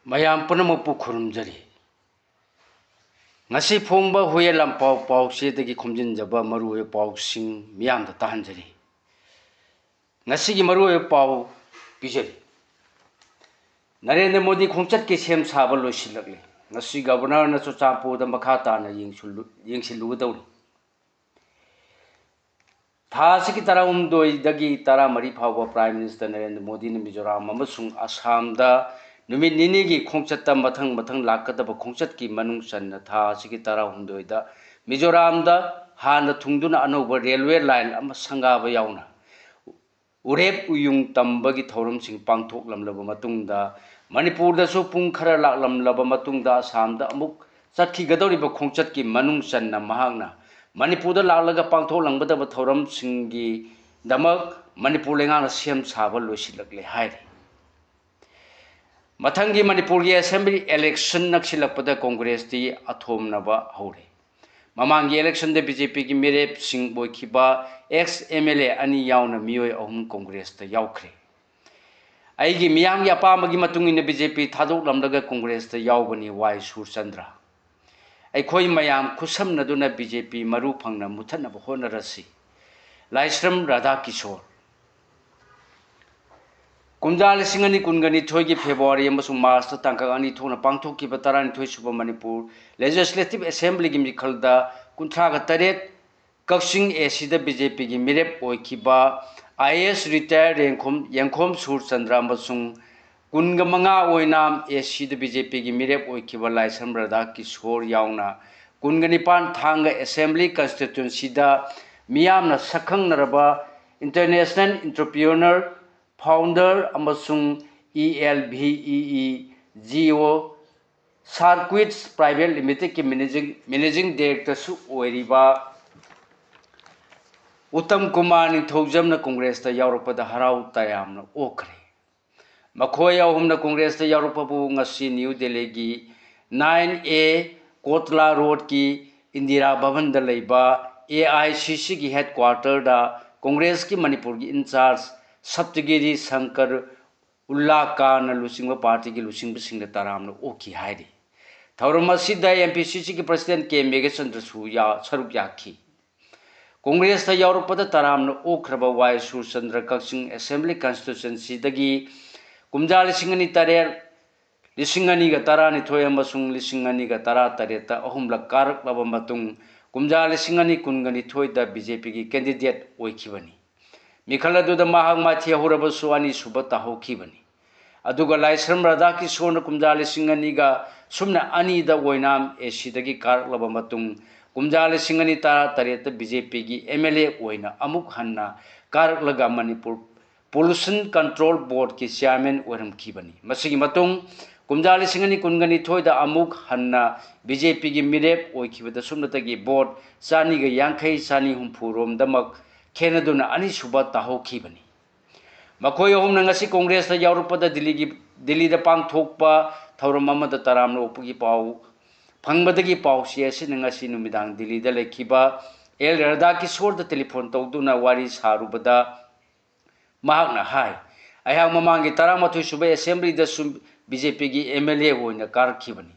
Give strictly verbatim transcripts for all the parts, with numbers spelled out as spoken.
ꯃꯌꯥꯝ ꯄꯨꯝꯅꯃꯛꯄꯨ ꯈꯨꯔꯨꯝꯖꯔꯤ꯫ ꯉꯁꯤ ꯐꯣꯡꯕ ꯍꯨꯌꯦꯟ ꯂꯥꯟꯄꯥꯎ ꯄꯥꯎꯆꯦꯗꯒꯤ ꯈꯣꯝꯖꯤꯟꯖꯕ ꯃꯔꯨꯑꯣꯏꯕ ꯄꯥꯎꯁꯤꯡ ꯃꯤꯌꯥꯝꯗ ꯇꯥꯍꯟꯖꯔꯤ꯫ ꯉꯁꯤꯒꯤ ꯃꯔꯨꯑꯣꯏꯕ ꯄꯥꯎ ꯄꯤꯖꯔꯤ꯫ ꯅꯔꯦꯟꯗ꯭ꯔ ꯃꯣꯗꯤ ꯈꯣꯡꯆꯠꯀꯤ ꯁꯦꯝ ꯁꯥꯕ ꯂꯣꯏꯁꯤꯜꯂꯛꯂꯦ꯫ ꯉꯁꯤ ꯒꯕꯔꯅꯔꯅ ꯆꯨꯔꯆꯥꯟꯄꯨꯔꯗ ꯃꯈꯥ ꯇꯥꯅ ꯌꯦꯡꯁꯤꯜꯂꯨ-, ꯌꯦꯡꯁꯤꯜꯂꯨꯒꯗꯧꯔꯤ꯫ ꯊꯥ ꯑꯁꯤꯒꯤ ꯇꯔꯥꯍꯨꯝꯗꯣꯏꯗꯒꯤ ꯇꯔꯥꯃꯔꯤ ꯐꯥꯎꯕ Prime Minister ꯅꯔꯦꯟꯗ꯭ꯔ ꯃꯣꯗꯤꯅ ꯃꯤꯖꯣꯔꯥꯝ ꯑꯃꯁꯨꯡ ꯑꯁꯥꯝꯗ ꯅꯨꯃꯤꯠ ꯅꯤꯅꯤꯒꯤ ꯈꯣꯡꯆꯠꯇ ꯃꯊꯪ ꯃꯊꯪ ꯂꯥꯛꯀꯗꯕ ꯈꯣꯡꯆꯠꯀꯤ ꯃꯅꯨꯡ ꯆꯟꯅ ꯊꯥ ꯑꯁꯤꯒꯤ ꯇꯔꯥꯍꯨꯝꯗꯣꯏꯗ ꯃꯤꯖꯣꯔꯥꯝꯗ ꯍꯥꯟꯅ ꯊꯨꯡꯗꯨꯅ ꯑꯅꯧꯕ railway line ꯑꯃ ꯁꯪꯒꯥꯕ ꯌꯥꯎꯅ ꯎꯔꯦꯞ ꯎꯌꯨꯡ ꯇꯝꯕꯒꯤ ꯊꯧꯔꯝꯁꯤꯡ ꯄꯥꯡꯊꯣꯛꯂꯝꯂꯕ ꯃꯇꯨꯡꯗ, ꯃꯅꯤꯄꯨꯔꯗꯁꯨ ꯄꯨꯡ ꯈꯔ ꯂꯥꯛꯂꯝꯂꯕ ꯃꯇꯨꯡꯗ ꯑꯁꯥꯝꯗ ꯑꯃꯨꯛ ꯆꯠꯈꯤꯒꯗꯧꯔꯤꯕ ꯈꯣꯡꯆꯠꯀꯤ ꯃꯅꯨꯡ ꯆꯟꯅ ꯃꯍꯥꯛꯅ ꯃꯅꯤꯄꯨꯔꯗ ꯂꯥꯛꯂꯒ ꯄꯥꯡꯊꯣꯛꯂꯝꯒꯗꯕ ꯊꯧꯔꯝꯁꯤꯡꯒꯤꯗꯃꯛ ꯃꯅꯤꯄꯨꯔ ꯂꯩꯉꯥꯛꯅ ꯁꯦꯝ ꯁꯥꯕ ꯂꯣꯏꯁꯤꯜꯂꯛꯂꯦ ꯍꯥꯏꯔꯤ꯫ ꯃꯊꯪꯒꯤ ꯃꯅꯤꯄꯨꯔꯒꯤ Assembly election ꯅꯛꯁꯤꯜꯂꯛꯄꯗ ꯀꯣꯡꯒ꯭ꯔꯦꯁꯇꯤ ꯑꯊꯣꯝꯅꯕ ꯍꯧꯔꯦ꯫ ꯃꯃꯥꯡꯒꯤ election ꯗ BJP ꯒꯤ ꯃꯤꯔꯦꯞꯁꯤꯡ ꯑꯣꯏꯈꯤꯕ ex MLA ꯑꯅꯤ ꯌꯥꯎꯅ ꯃꯤꯑꯣꯏ ꯑꯍꯨꯝ ꯀꯣꯡꯒ꯭ꯔꯦꯁꯇ ꯌꯥꯎꯈ꯭ꯔꯦ꯫ "ꯑꯩꯒꯤ ꯃꯤꯌꯥꯝꯒꯤ ꯑꯄꯥꯝꯕꯒꯤ ꯃꯇꯨꯡ ꯏꯟꯅ BJP ꯊꯥꯗꯣꯛꯂꯝꯂꯒ ꯀꯣꯡꯒ꯭ꯔꯦꯁꯇ ꯌꯥꯎꯕꯅꯤ", ꯋꯥꯏ ꯁꯨꯔꯆꯟꯗ꯭ꯔ꯫ "ꯑꯩꯈꯣꯏ ꯃꯌꯥꯝ ꯈꯨꯠꯁꯝꯅꯗꯨꯅ BJP ꯃꯔꯨ ꯐꯪꯅ ꯃꯨꯊꯠꯅꯕ ꯍꯣꯠꯅꯔꯁꯤ", ꯂꯥꯏꯁ꯭ꯔꯝ ꯔꯥꯙꯥꯀꯤꯁꯣꯔ꯫ ꯀꯨꯝꯖꯥ ꯂꯤꯁꯤꯡ ꯑꯅꯤ ꯀꯨꯟꯒ ꯅꯤꯊꯣꯏꯒꯤ February ꯑꯃꯁꯨꯡ March ꯇ ꯇꯥꯡꯀꯛ ꯑꯅꯤ ꯊꯣꯛꯅ ꯄꯥꯡꯊꯣꯛꯈꯤꯕ ꯇꯔꯥꯅꯤꯊꯣꯏ ꯁꯨꯕ ꯃꯅꯤꯄꯨꯔ Legislative Assembly ꯒꯤ ꯃꯤꯈꯜꯗ ꯀꯨꯟꯊ꯭ꯔꯥꯒ ꯇꯔꯦꯠ ꯀꯛꯆꯤꯡ AC ꯗ BJP ꯒꯤ ꯃꯤꯔꯦꯞ ꯑꯣꯏꯈꯤꯕ IAS retired ꯌꯦꯡꯈꯣꯝ, ꯌꯦꯡꯈꯣꯝ ꯁꯨꯔꯆꯟꯗ꯭ꯔ ꯑꯃꯁꯨꯡ ꯀꯨꯟꯒ ꯃꯉꯥ ꯑꯣꯏꯅ AC ꯗ BJP ꯒꯤ ꯃꯤꯔꯦꯞ ꯑꯣꯏꯈꯤꯕ ꯂꯥꯏꯁ꯭ꯔꯝ ꯔꯥꯙꯥꯀꯤꯁꯣꯔ ꯌꯥꯎꯅ ꯀꯨꯟꯒ ꯅꯤꯄꯥꯟ ꯊꯥꯡꯒ Assembly Constituency ꯗ ꯃꯤꯌꯥꯝꯅ ꯁꯛꯈꯪꯅꯔꯕ international entrepreneur, founder ꯑꯃꯁꯨꯡ ELVEE Geo Circuits Private Limited ꯀꯤ managing, managing director ꯁꯨ ꯑꯣꯏꯔꯤꯕ ꯎꯠꯇꯝ ꯀꯨꯃꯥꯔ ꯅꯤꯡꯊꯧꯖꯝꯅ ꯀꯣꯡꯒ꯭ꯔꯦꯁꯇ ꯌꯥꯎꯔꯛꯄꯗ ꯍꯔꯥꯎ ꯇꯌꯥꯝꯅ ꯑꯣꯛꯈ꯭ꯔꯦ꯫ ꯃꯈꯣꯏ ꯑꯍꯨꯝꯅ ꯀꯣꯡꯒ꯭ꯔꯦꯁꯇ ꯌꯥꯎꯔꯛꯄꯕꯨ ꯉꯁꯤ ꯅ꯭ꯌꯨ ꯗꯦꯜꯂꯤꯒꯤ nine A ꯀꯣꯠꯂꯥ ꯔꯣꯗꯀꯤ ꯏꯟꯗꯤꯔꯥ ꯚꯕꯟꯗ ꯂꯩꯕ AICC ꯒꯤ headquarter ꯗ ꯀꯣꯡꯒ꯭ꯔꯦꯁꯀꯤ ꯃꯅꯤꯄꯨꯔꯒꯤ in charge ꯁꯞꯇꯒꯤꯔꯤ ꯁꯪꯀꯔ ꯎꯜꯂꯥ ꯀꯥꯟꯅ ꯂꯨꯆꯤꯡꯕ ꯄꯥꯔꯇꯤꯒꯤ ꯂꯨꯆꯤꯡꯕꯁꯤꯡꯅ ꯇꯔꯥꯝꯅ ꯑꯣꯛꯈꯤ ꯍꯥꯏꯔꯤ꯫ ꯊꯧꯔꯝ ꯑꯁꯤꯗ ꯑꯦꯝ ꯄꯤ ꯁꯤ ꯁꯤꯒꯤ ꯄ꯭ꯔꯁꯤꯗꯦꯟ ꯀꯦ ꯃꯦꯘꯆꯟꯗ꯭ꯔꯁꯨ ꯌꯥ-, ꯁꯔꯨꯛ ꯌꯥꯈꯤ꯫ ꯀꯣꯡꯒ꯭ꯔꯦꯁꯇ ꯌꯥꯎꯔꯛꯄꯗ ꯇꯔꯥꯝꯅ ꯑꯣꯛꯈ꯭ꯔꯕ ꯋꯥꯏ ꯁꯨꯔꯆꯟꯗ꯭ꯔ ꯀꯛꯆꯤꯡ ꯑꯦꯁꯦꯝꯕ꯭ꯂꯤ ꯀꯟꯁꯇꯤꯇ꯭ꯌꯨꯟꯁꯤꯗꯒꯤ ꯀꯨꯝꯖꯥ ꯂꯤꯁꯤꯡ ꯑꯅꯤ ꯇꯔꯦꯠ, ꯂꯤꯁꯤꯡ ꯑꯅꯤꯒ ꯇꯔꯥꯅꯤꯊꯣꯏ ꯑꯃꯁꯨꯡ ꯂꯤꯁꯤꯡ ꯑꯅꯤꯒ ꯇꯔꯥꯇꯔꯦꯠꯇ ꯑꯍꯨꯝꯂꯛ ꯀꯥꯔꯛꯂꯕ ꯃꯇꯨꯡ ꯀꯨꯝꯖꯥ ꯂꯤꯁꯤꯡ ꯑꯅꯤ ꯀꯨꯟꯒ ꯅꯤꯊꯣꯏꯗ ꯕꯤ ꯖꯦ ꯄꯤꯒꯤ ꯀꯦꯟꯗꯤꯗꯦꯠ ꯑꯣꯏꯈꯤꯕꯅꯤ꯫ ꯃꯤꯈꯜ ꯑꯗꯨꯗ ꯃꯍꯥꯛ ꯃꯥꯏꯊꯤꯍꯧꯔꯕꯁꯨ ꯑꯅꯤꯁꯨꯕ ꯇꯥꯍꯧꯈꯤꯕꯅꯤ꯫ ꯑꯗꯨꯒ ꯂꯥꯏꯁ꯭ꯔꯝ ꯔꯥꯙꯥꯀꯤꯁꯣꯔꯅ ꯀꯨꯝꯖꯥ ꯂꯤꯁꯤꯡ ꯑꯅꯤꯒ ꯁꯨꯞꯅ ꯑꯅꯤꯗ ꯑꯣꯏꯅꯥꯝ ꯑꯦ ꯁꯤꯗꯒꯤ ꯀꯥꯔꯛꯂꯕ ꯃꯇꯨꯡ ꯀꯨꯝꯖꯥ ꯂꯤꯁꯤꯡ ꯑꯅꯤ ꯇꯔꯥꯇꯔꯦꯠꯇ ꯕꯤ ꯖꯦ ꯄꯤꯒꯤ ꯑꯦꯝ ꯑꯦꯜ ꯑꯦ ꯑꯣꯏꯅ ꯑꯃꯨꯛ ꯍꯟꯅ ꯀꯥꯔꯛꯂꯒ ꯃꯅꯤꯄꯨꯔ ꯄꯣꯂꯨꯁꯟ ꯀꯟꯇ꯭ꯔꯣꯜ ꯕꯣꯔꯗꯀꯤ ꯆꯤꯌꯥꯔꯃꯦꯟ ꯑꯣꯏꯔꯝꯈꯤꯕꯅꯤ꯫ ꯃꯁꯤꯒꯤ ꯃꯇꯨꯡ ꯀꯨꯝꯖꯥ ꯂꯤꯁꯤꯡ ꯑꯅꯤ ꯀꯨꯟꯒ ꯅꯤꯊꯣꯏꯗ ꯑꯃꯨꯛ ꯍꯟꯅ ꯕꯤ ꯖꯦ ꯄꯤꯒꯤ ꯃꯤꯔꯦꯞ ꯑꯣꯏꯈꯤꯕꯗ ꯁꯨꯞꯅꯇꯒꯤ ꯚꯣꯠ ꯆꯅꯤꯒ ꯌꯥꯡꯈꯩ, ꯆꯅꯤ ꯍꯨꯝꯐꯨ ꯔꯣꯝꯗꯃꯛ ꯈꯦꯠꯅꯗꯨꯅ ꯑꯅꯤꯁꯨꯕ ꯇꯥꯍꯧꯈꯤꯕꯅꯤ꯫ ꯃꯈꯣꯏ ꯑꯍꯨꯝꯅ ꯉꯁꯤ ꯀꯣꯡꯒ꯭ꯔꯦꯁꯇ ꯌꯥꯎꯔꯛꯄꯗ ꯗꯤꯜꯂꯤꯒꯤ, ꯗꯤꯜꯂꯤꯗ ꯄꯥꯡꯊꯣꯛꯄ ꯊꯧꯔꯝ ꯑꯃꯗ ꯇꯔꯥꯝꯅ ꯑꯣꯛꯄꯒꯤ ꯄꯥꯎ ꯐꯪꯕꯗꯒꯤ ꯄꯥꯎꯆꯦ ꯑꯁꯤꯅ ꯉꯁꯤ ꯅꯨꯃꯤꯗꯥꯡ ꯗꯤꯜꯂꯤꯗ ꯂꯩꯈꯤꯕ ꯑꯦꯜ ꯔꯥꯙꯥꯀꯤꯁꯣꯔꯗ ꯇꯦꯂꯤꯐꯣꯟ ꯇꯧꯗꯨꯅ ꯋꯥꯔꯤ ꯁꯥꯔꯨꯕꯗ ꯃꯍꯥꯛꯅ ꯍꯥꯏ, "ꯑꯩꯍꯥꯛ ꯃꯃꯥꯡꯒꯤ ꯇꯔꯥꯃꯥꯊꯣꯏ ꯁꯨꯕ ꯑꯦꯁꯦꯝꯕ꯭ꯂꯤꯗꯁꯨ ꯕꯤ ꯖꯦ ꯄꯤꯒꯤ ꯑꯦꯝ ꯑꯦꯜ ꯑꯦ ꯑꯣꯏꯅ ꯀꯥꯔꯛꯈꯤꯕꯅꯤ꯫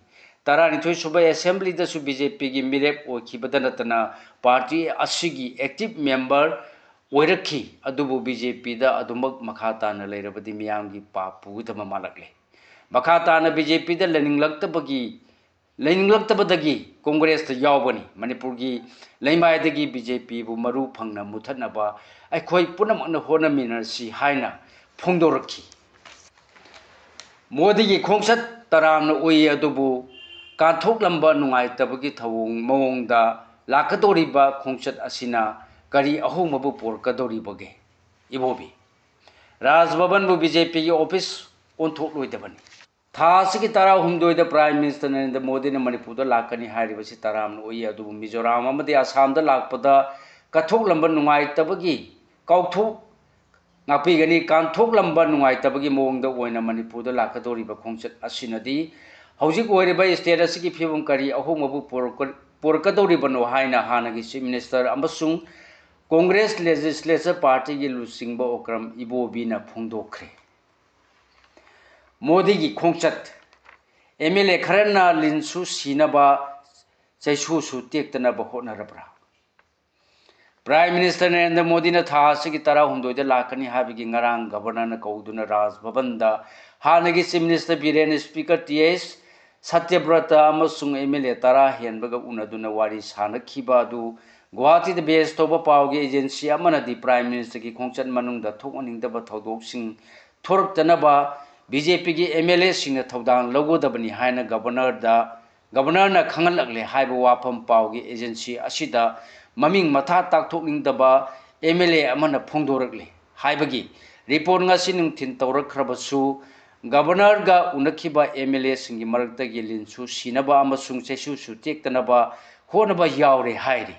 ꯇꯔꯥꯅꯤꯊꯣꯏ ꯁꯨꯕ ꯑꯦꯁꯦꯝꯕ꯭ꯂꯤꯗꯁꯨ ꯕꯤ ꯖꯦ ꯄꯤꯒꯤ ꯃꯤꯔꯦꯞ ꯑꯣꯏꯈꯤꯕꯗ ꯅꯠꯇꯅ ꯄꯥꯔꯇꯤ ꯑꯁꯤꯒꯤ ꯑꯦꯛꯇꯤꯚ ꯃꯦꯝꯕꯔ ꯑꯣꯏꯔꯛꯈꯤ꯫ ꯑꯗꯨꯕꯨ ꯕꯤ ꯖꯦ ꯄꯤꯗ ꯑꯗꯨꯃꯛ ꯃꯈꯥ ꯇꯥꯅ ꯂꯩꯔꯕꯗꯤ ꯃꯤꯌꯥꯝꯒꯤ ꯄꯥꯞ ꯄꯨꯒꯗꯕ ꯃꯥꯜꯂꯛꯂꯦ꯫ ꯃꯈꯥ ꯇꯥꯅ ꯕꯤ ꯖꯦ ꯄꯤꯗ ꯂꯩꯅꯤꯡꯂꯛꯇꯕꯒꯤ, ꯂꯩꯅꯤꯡꯂꯛꯇꯕꯗꯒꯤ ꯀꯣꯡꯒ꯭ꯔꯦꯁꯇ ꯌꯥꯎꯕꯅꯤ꯫ ꯃꯅꯤꯄꯨꯔꯒꯤ ꯂꯩꯃꯥꯏꯗꯒꯤ ꯕꯤ ꯖꯦ ꯄꯤꯕꯨ ꯃꯔꯨ ꯐꯪꯅ ꯃꯨꯊꯠꯅꯕ ꯑꯩꯈꯣꯏ ꯄꯨꯝꯅꯃꯛꯅ ꯍꯣꯠꯅꯃꯤꯟꯅꯔꯁꯤ" ꯍꯥꯏꯅ ꯐꯣꯡꯗꯣꯔꯛꯈꯤ꯫ ꯃꯣꯗꯤꯒꯤ ꯈꯣꯡꯆꯠ ꯇꯔꯥꯝꯅ ꯎꯏ, ꯑꯗꯨꯕꯨ ꯀꯥꯟꯊꯣꯛꯂꯝꯕ ꯅꯨꯡꯉꯥꯏꯇꯕꯒꯤ ꯊꯧꯑꯣꯡ ꯃꯑꯣꯡꯗ ꯂꯥꯛꯀꯗꯧꯔꯤꯕ ꯈꯣꯡꯆꯠ ꯑꯁꯤꯅ ꯀꯔꯤ ꯑꯍꯣꯡꯕꯕꯨ ꯄꯨꯔꯛꯀꯗꯧꯔꯤꯕꯒꯦ? ꯏꯕꯣꯕꯤ, ꯔꯥꯖ ꯚꯕꯟꯕꯨ ꯕꯤ ꯖꯦ ꯄꯤꯒꯤ ꯑꯣꯐꯤꯁ ꯑꯣꯟꯊꯣꯛꯂꯣꯏꯗꯕꯅꯤ꯫ ꯊꯥ ꯑꯁꯤꯒꯤ ꯇꯔꯥꯍꯨꯝꯗꯣꯏꯗ ꯄ꯭ꯔꯥꯏꯝ ꯃꯤꯅꯤꯁꯇꯔ ꯅꯔꯦꯟꯗ꯭ꯔ ꯃꯣꯗꯤꯅ ꯃꯅꯤꯄꯨꯔꯗ ꯂꯥꯛꯀꯅꯤ ꯍꯥꯏꯔꯤꯕꯁꯤ ꯇꯔꯥꯝꯅ ꯎꯏ, ꯑꯗꯨꯕꯨ ꯃꯤꯖꯣꯔꯥꯝ ꯑꯃꯗꯤ ꯑꯁꯥꯝꯗ ꯂꯥꯛꯄꯗ ꯀꯠꯊꯣꯛꯂꯝꯕ ꯅꯨꯡꯉꯥꯏꯇꯕꯒꯤ ꯀꯥꯎꯊꯣꯛ ꯉꯥꯛꯄꯤꯒꯅꯤ꯫ ꯀꯥꯟꯊꯣꯛꯂꯝꯕ ꯅꯨꯡꯉꯥꯏꯇꯕꯒꯤ ꯃꯑꯣꯡꯗ ꯑꯣꯏꯅ ꯃꯅꯤꯄꯨꯔꯗ ꯂꯥꯛꯀꯗꯧꯔꯤꯕ ꯈꯣꯡꯆꯠ ꯑꯁꯤꯅꯗꯤ ꯍꯧꯖꯤꯛ ꯑꯣꯏꯔꯤꯕ ꯁ꯭ꯇꯦꯠ ꯑꯁꯤꯒꯤ ꯐꯤꯕꯝ ꯀꯔꯤ ꯑꯍꯣꯡꯕꯕꯨ ꯄꯨꯔꯛꯀ-, ꯄꯨꯔꯛꯀꯗꯧꯔꯤꯕꯅꯣ ꯍꯥꯏꯅ ꯍꯥꯟꯅꯒꯤ ꯆꯤꯐ ꯃꯤꯅꯤꯁꯇꯔ ꯑꯃꯁꯨꯡ ꯀꯣꯡꯒ꯭ꯔꯦꯁ ꯂꯦꯖꯤꯁꯂꯦꯆꯔ ꯄꯥꯔꯇꯤꯒꯤ ꯂꯨꯆꯤꯡꯕ ꯑꯣꯀ꯭ꯔꯝ ꯏꯕꯣꯕꯤꯅ ꯐꯣꯡꯗꯣꯛꯈ꯭ꯔꯦ꯫ ꯃꯣꯗꯤꯒꯤ ꯈꯣꯡꯆꯠ, ꯑꯦꯝ ꯑꯦꯜ ꯑꯦ ꯈꯔꯅ ꯂꯤꯟꯁꯨ ꯁꯤꯅꯕ, ꯆꯩꯁꯨꯁꯨ ꯇꯦꯛꯇꯅꯕ ꯍꯣꯠꯅꯔꯕ꯭ꯔꯥ? ꯄ꯭ꯔꯥꯏꯝ ꯃꯤꯅꯤꯁꯇꯔ ꯅꯔꯦꯟꯗ꯭ꯔ ꯃꯣꯗꯤꯅ ꯊꯥ ꯑꯁꯤꯒꯤ ꯇꯔꯥꯍꯨꯝꯗꯣꯏꯗ ꯂꯥꯛꯀꯅꯤ ꯍꯥꯏꯕꯒꯤ ꯉꯔꯥꯡ ꯒꯕꯔꯅꯔꯅ ꯀꯧꯗꯨꯅ ꯔꯥꯖ ꯚꯕꯟꯗ ꯍꯥꯟꯅꯒꯤ chief minister Biren, speaker T S Satyabrata ꯑꯃꯁꯨꯡ ꯑꯦꯝ ꯑꯦꯜ ꯑꯦ ꯇꯔꯥ ꯍꯦꯟꯕꯒ ꯎꯅꯗꯨꯅ ꯋꯥꯔꯤ ꯁꯥꯅꯈꯤꯕ ꯑꯗꯨ ꯒꯨꯋꯥꯍꯥꯇꯤꯗ ꯕꯦꯁ ꯇꯧꯕ ꯄꯥꯎꯒꯤ ꯑꯦꯖꯦꯟꯁꯤ ꯑꯃꯅꯗꯤ ꯄ꯭ꯔꯥꯏꯝ ꯃꯤꯅꯤꯁꯇꯔꯒꯤ ꯈꯣꯡꯆꯠ ꯃꯅꯨꯡꯗ ꯊꯣꯛꯍꯟꯅꯤꯡꯗꯕ ꯊꯧꯗꯣꯛꯁꯤꯡ ꯊꯣꯔꯛꯇꯅꯕ ꯕꯤ ꯖꯦ ꯄꯤꯒꯤ ꯑꯦꯝ ꯑꯦꯜ ꯑꯦꯁꯤꯡꯅ ꯊꯧꯗꯥꯡ ꯂꯧꯒꯗꯕꯅꯤ ꯍꯥꯏꯅ ꯒꯕꯔꯅꯔꯗ, ꯒꯕꯔꯅꯔꯅ ꯈꯪꯍꯜꯂꯛꯂꯦ ꯍꯥꯏꯕ ꯋꯥꯐꯝ ꯄꯥꯎꯒꯤ ꯑꯦꯖꯦꯟꯁꯤ ꯑꯁꯤꯗ ꯃꯃꯤꯡ ꯃꯊꯥ ꯇꯥꯛꯊꯣꯛꯅꯤꯡꯗꯕ ꯑꯦꯝ ꯑꯦꯜ ꯑꯦ ꯑꯃꯅ ꯐꯣꯡꯗꯣꯔꯛꯂꯤ ꯍꯥꯏꯕꯒꯤ ꯔꯤꯄꯣꯔꯠ ꯉꯁꯤ ꯅꯨꯡꯊꯤꯜ ꯇꯧꯔꯛꯈ꯭ꯔꯕꯁꯨ, ꯒꯕꯔꯅꯔꯒ ꯎꯅꯈꯤꯕ ꯑꯦꯝ ꯑꯦꯜ ꯑꯦꯁꯤꯡꯒꯤ ꯃꯔꯛꯇꯒꯤ ꯂꯤꯟꯁꯨ ꯁꯤꯅꯕ ꯑꯃꯁꯨꯡ ꯆꯩꯁꯨꯁꯨ ꯇꯦꯛꯇꯅꯕ ꯍꯣꯠꯅꯕ ꯌꯥꯎꯔꯦ ꯍꯥꯏꯔꯤ꯫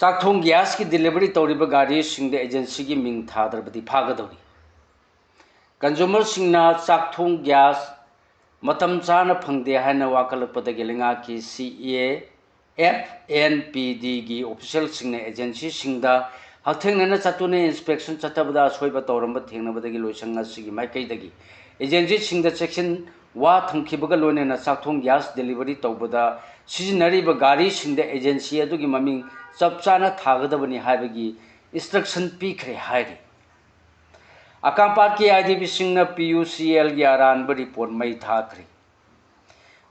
ꯆꯥꯛꯊꯣꯡ ꯒ꯭ꯌꯥꯁꯀꯤ ꯗꯤꯂꯤꯚꯔꯤ ꯇꯧꯔꯤꯕ ꯒꯥꯔꯤꯁꯤꯡꯗ ꯑꯦꯖꯦꯟꯁꯤꯒꯤ ꯃꯤꯡ ꯊꯥꯗ꯭ꯔꯕꯗꯤ ꯐꯥꯒꯗꯧꯔꯤ꯫ ꯀꯟꯖꯨꯃꯔꯁꯤꯡꯅ ꯆꯥꯛꯊꯣꯡ ꯒ꯭ꯌꯥꯁ ꯃꯇꯝ ꯆꯥꯅ ꯐꯪꯗꯦ ꯍꯥꯏꯅ ꯋꯥꯀꯠꯂꯛꯄꯗꯒꯤ ꯂꯩꯉꯥꯛꯀꯤ ꯁꯤ ꯑꯦ ꯑꯦꯐ ꯑꯦꯟ ꯄꯤ ꯗꯤꯒꯤ ꯑꯣꯐꯤꯁꯤꯌꯦꯜꯁꯤꯡꯅ ꯑꯦꯖꯦꯟꯁꯤꯁꯤꯡꯗ ꯍꯛꯊꯦꯡꯅꯅ ꯆꯠꯇꯨꯅ ꯏꯟꯁꯄꯦꯛꯁꯟ ꯆꯠꯊꯕꯗ ꯑꯁꯣꯏꯕ ꯇꯧꯔꯝꯕ ꯊꯦꯡꯅꯕꯗꯒꯤ ꯂꯣꯏꯁꯪ ꯑꯁꯤꯒꯤ ꯃꯥꯏꯀꯩꯗꯒꯤ ꯑꯦꯖꯦꯟꯁꯤꯁꯤꯡꯗ ꯆꯦꯛꯁꯤꯟ ꯋꯥ ꯊꯝꯈꯤꯕꯒ ꯂꯣꯏꯅꯅ ꯆꯥꯛꯊꯣꯡ ꯒ꯭ꯌꯥꯁ ꯗꯦꯂꯤꯚꯔꯤ ꯇꯧꯕꯗ ꯁꯤꯖꯤꯟꯅꯔꯤꯕ ꯒꯥꯔꯤꯁꯤꯡꯗ ꯑꯦꯖꯦꯟꯁꯤ ꯑꯗꯨꯒꯤ ꯃꯃꯤꯡ ꯆꯞ ꯆꯥꯅ ꯊꯥꯒꯗꯕꯅꯤ ꯍꯥꯏꯕꯒꯤ ꯏꯟꯁꯇ꯭ꯔꯛꯁꯟ ꯄꯤꯈ꯭ꯔꯦ ꯍꯥꯏꯔꯤ꯫ ꯑꯀꯥꯝꯄꯥꯠꯀꯤ ꯑꯥꯏ ꯗꯤ ꯄꯤꯁꯤꯡꯅ ꯄꯤ ꯌꯨ ꯁꯤ ꯑꯦꯜꯒꯤ ꯑꯔꯥꯟꯕ ꯔꯤꯄꯣꯔꯠ ꯃꯩ ꯊꯥꯈ꯭ꯔꯦ꯫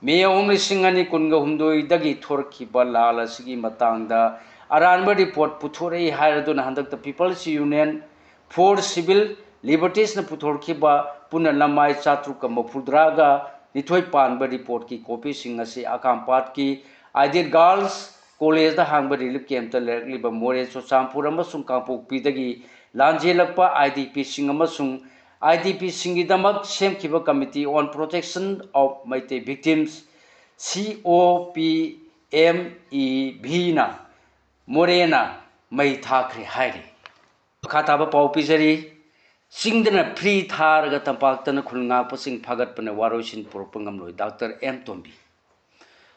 ꯃꯦ ꯑꯍꯨꯝ, ꯂꯤꯁꯤꯡ ꯑꯅꯤ ꯀꯨꯟꯒ ꯍꯨꯝꯗꯣꯏꯗꯒꯤ ꯊꯣꯔꯛꯈꯤꯕ ꯂꯥꯜ ꯑꯁꯤꯒꯤ ꯃꯇꯥꯡꯗ ꯑꯔꯥꯟꯕ ꯔꯤꯄꯣꯔꯠ ꯄꯨꯊꯣꯔꯛꯏ ꯍꯥꯏꯔꯗꯨꯅ ꯍꯟꯗꯛꯇ People's Union for Civil Libertiesꯅ ꯄꯨꯊꯣꯔꯛꯈꯤꯕ ꯄꯨꯟꯅ ꯂꯃꯥꯏ ꯆꯥꯇ꯭ꯔꯨꯛꯀ ꯃꯧꯐꯨꯇꯔꯥꯒ ꯅꯤꯊꯣꯏ ꯄꯥꯟꯕ ꯔꯤꯄꯣꯔꯠꯀꯤ ꯀꯣꯄꯤꯁꯤꯡ ꯑꯁꯤ ꯑꯀꯥꯝꯄꯥꯠꯀꯤ Ideal Girls Collegeꯗ ꯍꯥꯡꯕ ꯔꯤꯂꯤꯐ ꯀꯦꯝꯞꯇ ꯂꯩꯔꯛꯂꯤꯕ ꯃꯣꯔꯦ, ꯆꯨꯔꯆꯥꯟꯄꯨꯔ ꯑꯃꯁꯨꯡ ꯀꯥꯡꯄꯣꯛꯄꯤꯗꯒꯤ ꯂꯥꯟꯖꯦꯜꯂꯛꯄ ꯑꯥꯏ ꯗꯤ ꯄꯤꯁꯤꯡ ꯑꯃꯁꯨꯡ ꯑꯥꯏ ꯗꯤ ꯄꯤꯁꯤꯡꯒꯤꯗꯃꯛ ꯁꯦꯝꯈꯤꯕ Committee on Protection of Meitei Victims, ꯁꯤ ꯑꯣ ꯄꯤ ꯑꯦꯝ ꯏ ꯚꯤꯅ ꯃꯣꯔꯦꯅ ꯃꯩ ꯊꯥꯈ꯭ꯔꯦ ꯍꯥꯏꯔꯤ꯫ ꯃꯈꯥ ꯇꯥꯕ ꯄꯥꯎ ꯄꯤꯖꯔꯤ꯫ ꯆꯤꯡꯗꯅ ꯐ꯭ꯔꯤ ꯊꯥꯔꯒ ꯇꯝꯄꯥꯛꯇꯅ ꯈꯨꯜ ꯉꯥꯛꯄꯁꯤꯡ ꯐꯥꯒꯠꯄꯅ ꯋꯥꯔꯣꯏꯁꯤꯟ ꯄꯨꯔꯛꯄ ꯉꯝꯂꯣꯏ, ꯗꯥꯛꯇꯔ ꯑꯦꯝ ꯇꯣꯝꯕꯤ꯫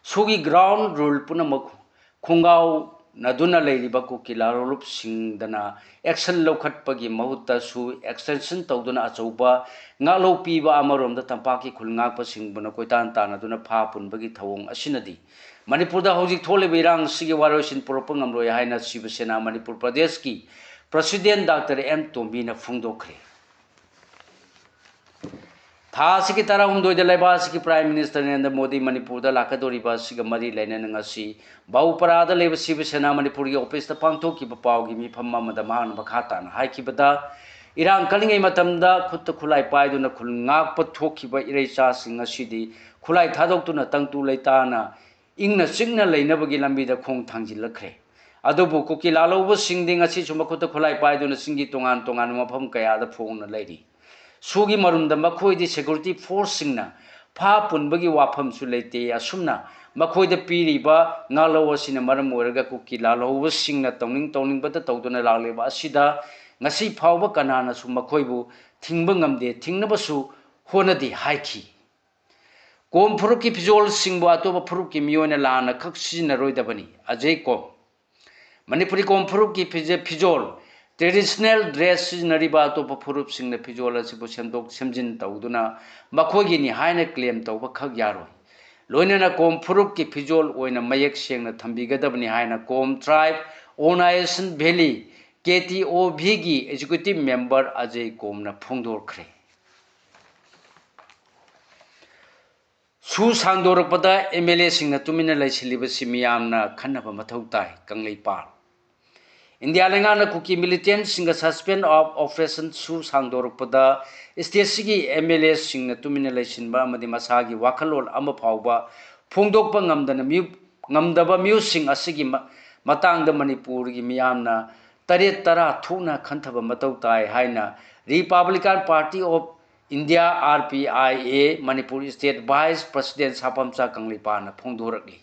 ꯁꯣꯒꯤ ꯒ꯭ꯔꯥꯎꯟ ꯔꯨꯜ ꯄꯨꯝꯅꯃꯛ ꯈꯣꯡꯒꯥꯎ ꯅꯗꯨꯅ ꯂꯩꯔꯤꯕ ꯀꯨꯀꯤ ꯂꯥꯂꯣꯡꯂꯨꯞꯁꯤꯡꯗꯅ action ꯂꯧꯈꯠꯄꯒꯤ ꯃꯍꯨꯠꯇꯁꯨ extension ꯇꯧꯗꯨꯅ ꯑꯆꯧꯕ ꯉꯥꯛꯂꯧ ꯄꯤꯕ ꯑꯃꯔꯣꯝꯗ ꯇꯝꯄꯥꯛꯀꯤ ꯈꯨꯜ ꯉꯥꯛꯄꯁꯤꯡꯕꯨꯅ ꯀꯣꯏꯇꯥꯟ ꯇꯥꯟꯅꯗꯨꯅ ꯐꯥ ꯄꯨꯟꯕꯒꯤ ꯊꯧꯑꯣꯡ ꯑꯁꯤꯅꯗꯤ ꯃꯅꯤꯄꯨꯔꯗ ꯍꯧꯖꯤꯛ ꯊꯣꯛꯂꯤꯕ ꯏꯔꯥꯡꯁꯤꯒꯤ ꯋꯥꯔꯣꯏꯁꯤꯟ ꯄꯨꯔꯛꯄ ꯉꯝꯂꯣꯏ ꯍꯥꯏꯅ ꯁꯤꯕ ꯁꯦꯅꯥ ꯃꯅꯤꯄꯨꯔ ꯄ꯭ꯔꯗꯦꯁꯀꯤ president ꯗꯥꯛꯇꯔ ꯑꯦꯝ ꯇꯣꯝꯕꯤꯅ ꯐꯣꯡꯗꯣꯛꯈ꯭ꯔꯦ꯫ ꯊꯥ ꯑꯁꯤꯒꯤ ꯇꯔꯥꯍꯨꯝꯗꯣꯏꯗ ꯂꯩꯕꯥꯛ ꯑꯁꯤꯒꯤ Prime Minister ꯅꯔꯦꯟꯗ꯭ꯔ ꯃꯣꯗꯤ ꯃꯅꯤꯄꯨꯔꯗ ꯂꯥꯛꯀꯗꯧꯔꯤꯕ ꯑꯁꯤꯒ ꯃꯔꯤ ꯂꯩꯅꯅ ꯉꯁꯤ ꯕꯥꯎꯄꯔꯥꯗ ꯂꯩꯕ ꯁꯤꯕ ꯁꯦꯅꯥ ꯃꯅꯤꯄꯨꯔꯒꯤ office ꯇ ꯄꯥꯡꯊꯣꯛꯈꯤꯕ ꯄꯥꯎꯒꯤ ꯃꯤꯐꯝ ꯑꯃꯗ ꯃꯍꯥꯛꯅ ꯃꯈꯥ ꯇꯥꯅ ꯍꯥꯏꯈꯤꯕꯗ, ꯏꯔꯥꯡ ꯀꯜꯂꯤꯉꯩ ꯃꯇꯝꯗ ꯈꯨꯠꯇ ꯈꯨꯠꯂꯥꯏ ꯄꯥꯏꯗꯨꯅ ꯈꯨꯜ ꯉꯥꯛꯄ ꯊꯣꯛꯈꯤꯕ ꯏꯔꯩꯆꯥꯁꯤꯡ ꯉꯁꯤꯗꯤ ꯈꯨꯠꯂꯥꯏ ꯊꯥꯗꯣꯛꯇꯨꯅ ꯇꯪꯗꯨ ꯂꯩꯇꯥꯅ ꯏꯪꯅ ꯆꯤꯛꯅ ꯂꯩꯅꯕꯒꯤ ꯂꯝꯕꯤꯗ ꯈꯣꯡ ꯊꯥꯡꯖꯤꯜꯂꯛꯈ꯭ꯔꯦ꯫ ꯑꯗꯨꯕꯨ ꯀꯨꯀꯤ ꯂꯥꯜꯍꯧꯕꯁꯤꯡꯗꯤ ꯉꯁꯤꯁꯨ ꯃꯈꯨꯠꯇ ꯈꯨꯠꯂꯥꯏ ꯄꯥꯏꯗꯨꯅ ꯆꯤꯡꯒꯤ ꯇꯣꯉꯥꯟ ꯇꯣꯉꯥꯟꯕ ꯃꯐꯝ ꯀꯌꯥꯗ ꯐꯣꯡꯅ ꯂꯩꯔꯤ꯫ ꯁꯨꯒꯤ ꯃꯔꯨꯝꯗ ꯃꯈꯣꯏꯗꯤ security force ꯁꯤꯡꯅ ꯐꯥ ꯄꯨꯟꯕꯒꯤ ꯋꯥꯐꯝꯁꯨ ꯂꯩꯇꯦ꯫ ꯑꯁꯨꯝꯅ ꯃꯈꯣꯏꯗ ꯄꯤꯔꯤꯕ ꯉꯥꯛꯂꯧ ꯑꯁꯤꯅ ꯃꯔꯝ ꯑꯣꯏꯔꯒ ꯀꯨꯀꯤ ꯂꯥꯜꯍꯧꯕꯁꯤꯡꯅ ꯇꯧꯅꯤꯡ ꯇꯧꯅꯤꯡꯕꯇ ꯇꯧꯗꯨꯅ ꯂꯥꯛꯂꯤꯕ ꯑꯁꯤꯗ ꯉꯁꯤ ꯐꯥꯎꯕ ꯀꯅꯥꯅꯁꯨ ꯃꯈꯣꯏꯕꯨ ꯊꯤꯡꯕ ꯉꯝꯗꯦ, ꯊꯤꯡꯅꯕꯁꯨ ꯍꯣꯠꯅꯗꯦ ꯍꯥꯏꯈꯤ꯫ ꯀꯣꯝ ꯐꯨꯔꯨꯞꯀꯤ ꯐꯤꯖꯣꯜꯁꯤꯡꯕꯨ ꯑꯇꯣꯞꯄ ꯐꯨꯔꯨꯞꯀꯤ ꯃꯤꯑꯣꯏꯅ ꯂꯥꯟꯅ ꯈꯛ ꯁꯤꯖꯤꯟꯅꯔꯣꯏꯗꯕꯅꯤ꯫ ꯑꯖꯩ ꯀꯣꯝ꯫ ꯃꯅꯤꯄꯨꯔꯤ ꯀꯣꯝ ꯐꯨꯔꯨꯞꯀꯤ ꯐꯤꯖꯦ-, ꯐꯤꯖꯣꯜ, traditional dress ꯁꯤꯖꯤꯟꯅꯔꯤꯕ ꯑꯇꯣꯞꯄ ꯐꯨꯔꯨꯞꯁꯤꯡꯅ ꯐꯤꯖꯣꯜ ꯑꯁꯤꯕꯨ ꯁꯦꯝꯗꯣꯛ ꯁꯦꯝꯖꯤꯟ ꯇꯧꯗꯨꯅ ꯃꯈꯣꯏꯒꯤꯅꯤ ꯍꯥꯏꯅ claim ꯇꯧꯕ ꯈꯛ ꯌꯥꯔꯣꯏ꯫ ꯂꯣꯏꯅꯅ ꯀꯣꯝ ꯐꯨꯔꯨꯞꯀꯤ ꯐꯤꯖꯣꯜ ꯑꯣꯏꯅ ꯃꯌꯦꯛ ꯁꯦꯡꯅ ꯊꯝꯕꯤꯒꯗꯕꯅꯤ ꯍꯥꯏꯅ ꯀꯣꯝ Tribe Organisation Valley, ꯀꯦ ꯇꯤ ꯑꯣ ꯚꯤꯒꯤ executive member ꯑꯖꯩ ꯀꯣꯝꯅ ꯐꯣꯡꯗꯣꯛꯈ꯭ꯔꯦ꯫ ꯁꯨ ꯁꯥꯡꯗꯣꯔꯛꯄꯗ ꯑꯦꯝ ꯑꯦꯜ ꯑꯦꯁꯤꯡꯅ ꯇꯨꯃꯤꯟꯅ ꯂꯩꯁꯤꯜꯂꯤꯕꯁꯤ ꯃꯤꯌꯥꯝꯅ ꯈꯟꯅꯕ ꯃꯊꯧ ꯇꯥꯏ꯫ ꯀꯪꯂꯩꯄꯥꯛ꯫ ꯏꯟꯗꯤꯌꯥ ꯂꯩꯉꯥꯛꯅ ꯀꯨꯀꯤ militantꯁꯤꯡꯒ suspend of operation ꯁꯨ ꯁꯥꯡꯗꯣꯔꯛꯄꯗ stateꯁꯤꯒꯤ ꯑꯦꯝ ꯑꯦꯜ ꯑꯦꯁꯤꯡꯅ ꯇꯨꯃꯤꯟꯅ ꯂꯩꯁꯤꯟꯕ ꯑꯃꯗꯤ ꯃꯁꯥꯒꯤ ꯋꯥꯈꯜꯂꯣꯟ ꯑꯃ ꯐꯥꯎꯕ ꯐꯣꯡꯗꯣꯛꯄ ꯉꯝꯗꯅ ꯃꯤꯑꯣ-, ꯉꯝꯗꯕ ꯃꯤꯑꯣꯏꯁꯤꯡ ꯑꯁꯤꯒꯤ ꯃ-, ꯃꯇꯥꯡꯗ ꯃꯅꯤꯄꯨꯔꯒꯤ ꯃꯤꯌꯥꯝꯅ ꯇꯔꯦꯠ ꯇꯔꯥ ꯊꯣꯛꯅ ꯈꯟꯊꯕ ꯃꯊꯧ ꯇꯥꯏ ꯍꯥꯏꯅ Republican Party of India, R P I A, Manipur state vice president ꯁꯥꯄꯝꯆꯥ ꯀꯪꯂꯩꯄꯥꯛꯅ ꯐꯣꯡꯗꯣꯔꯛꯂꯤ꯫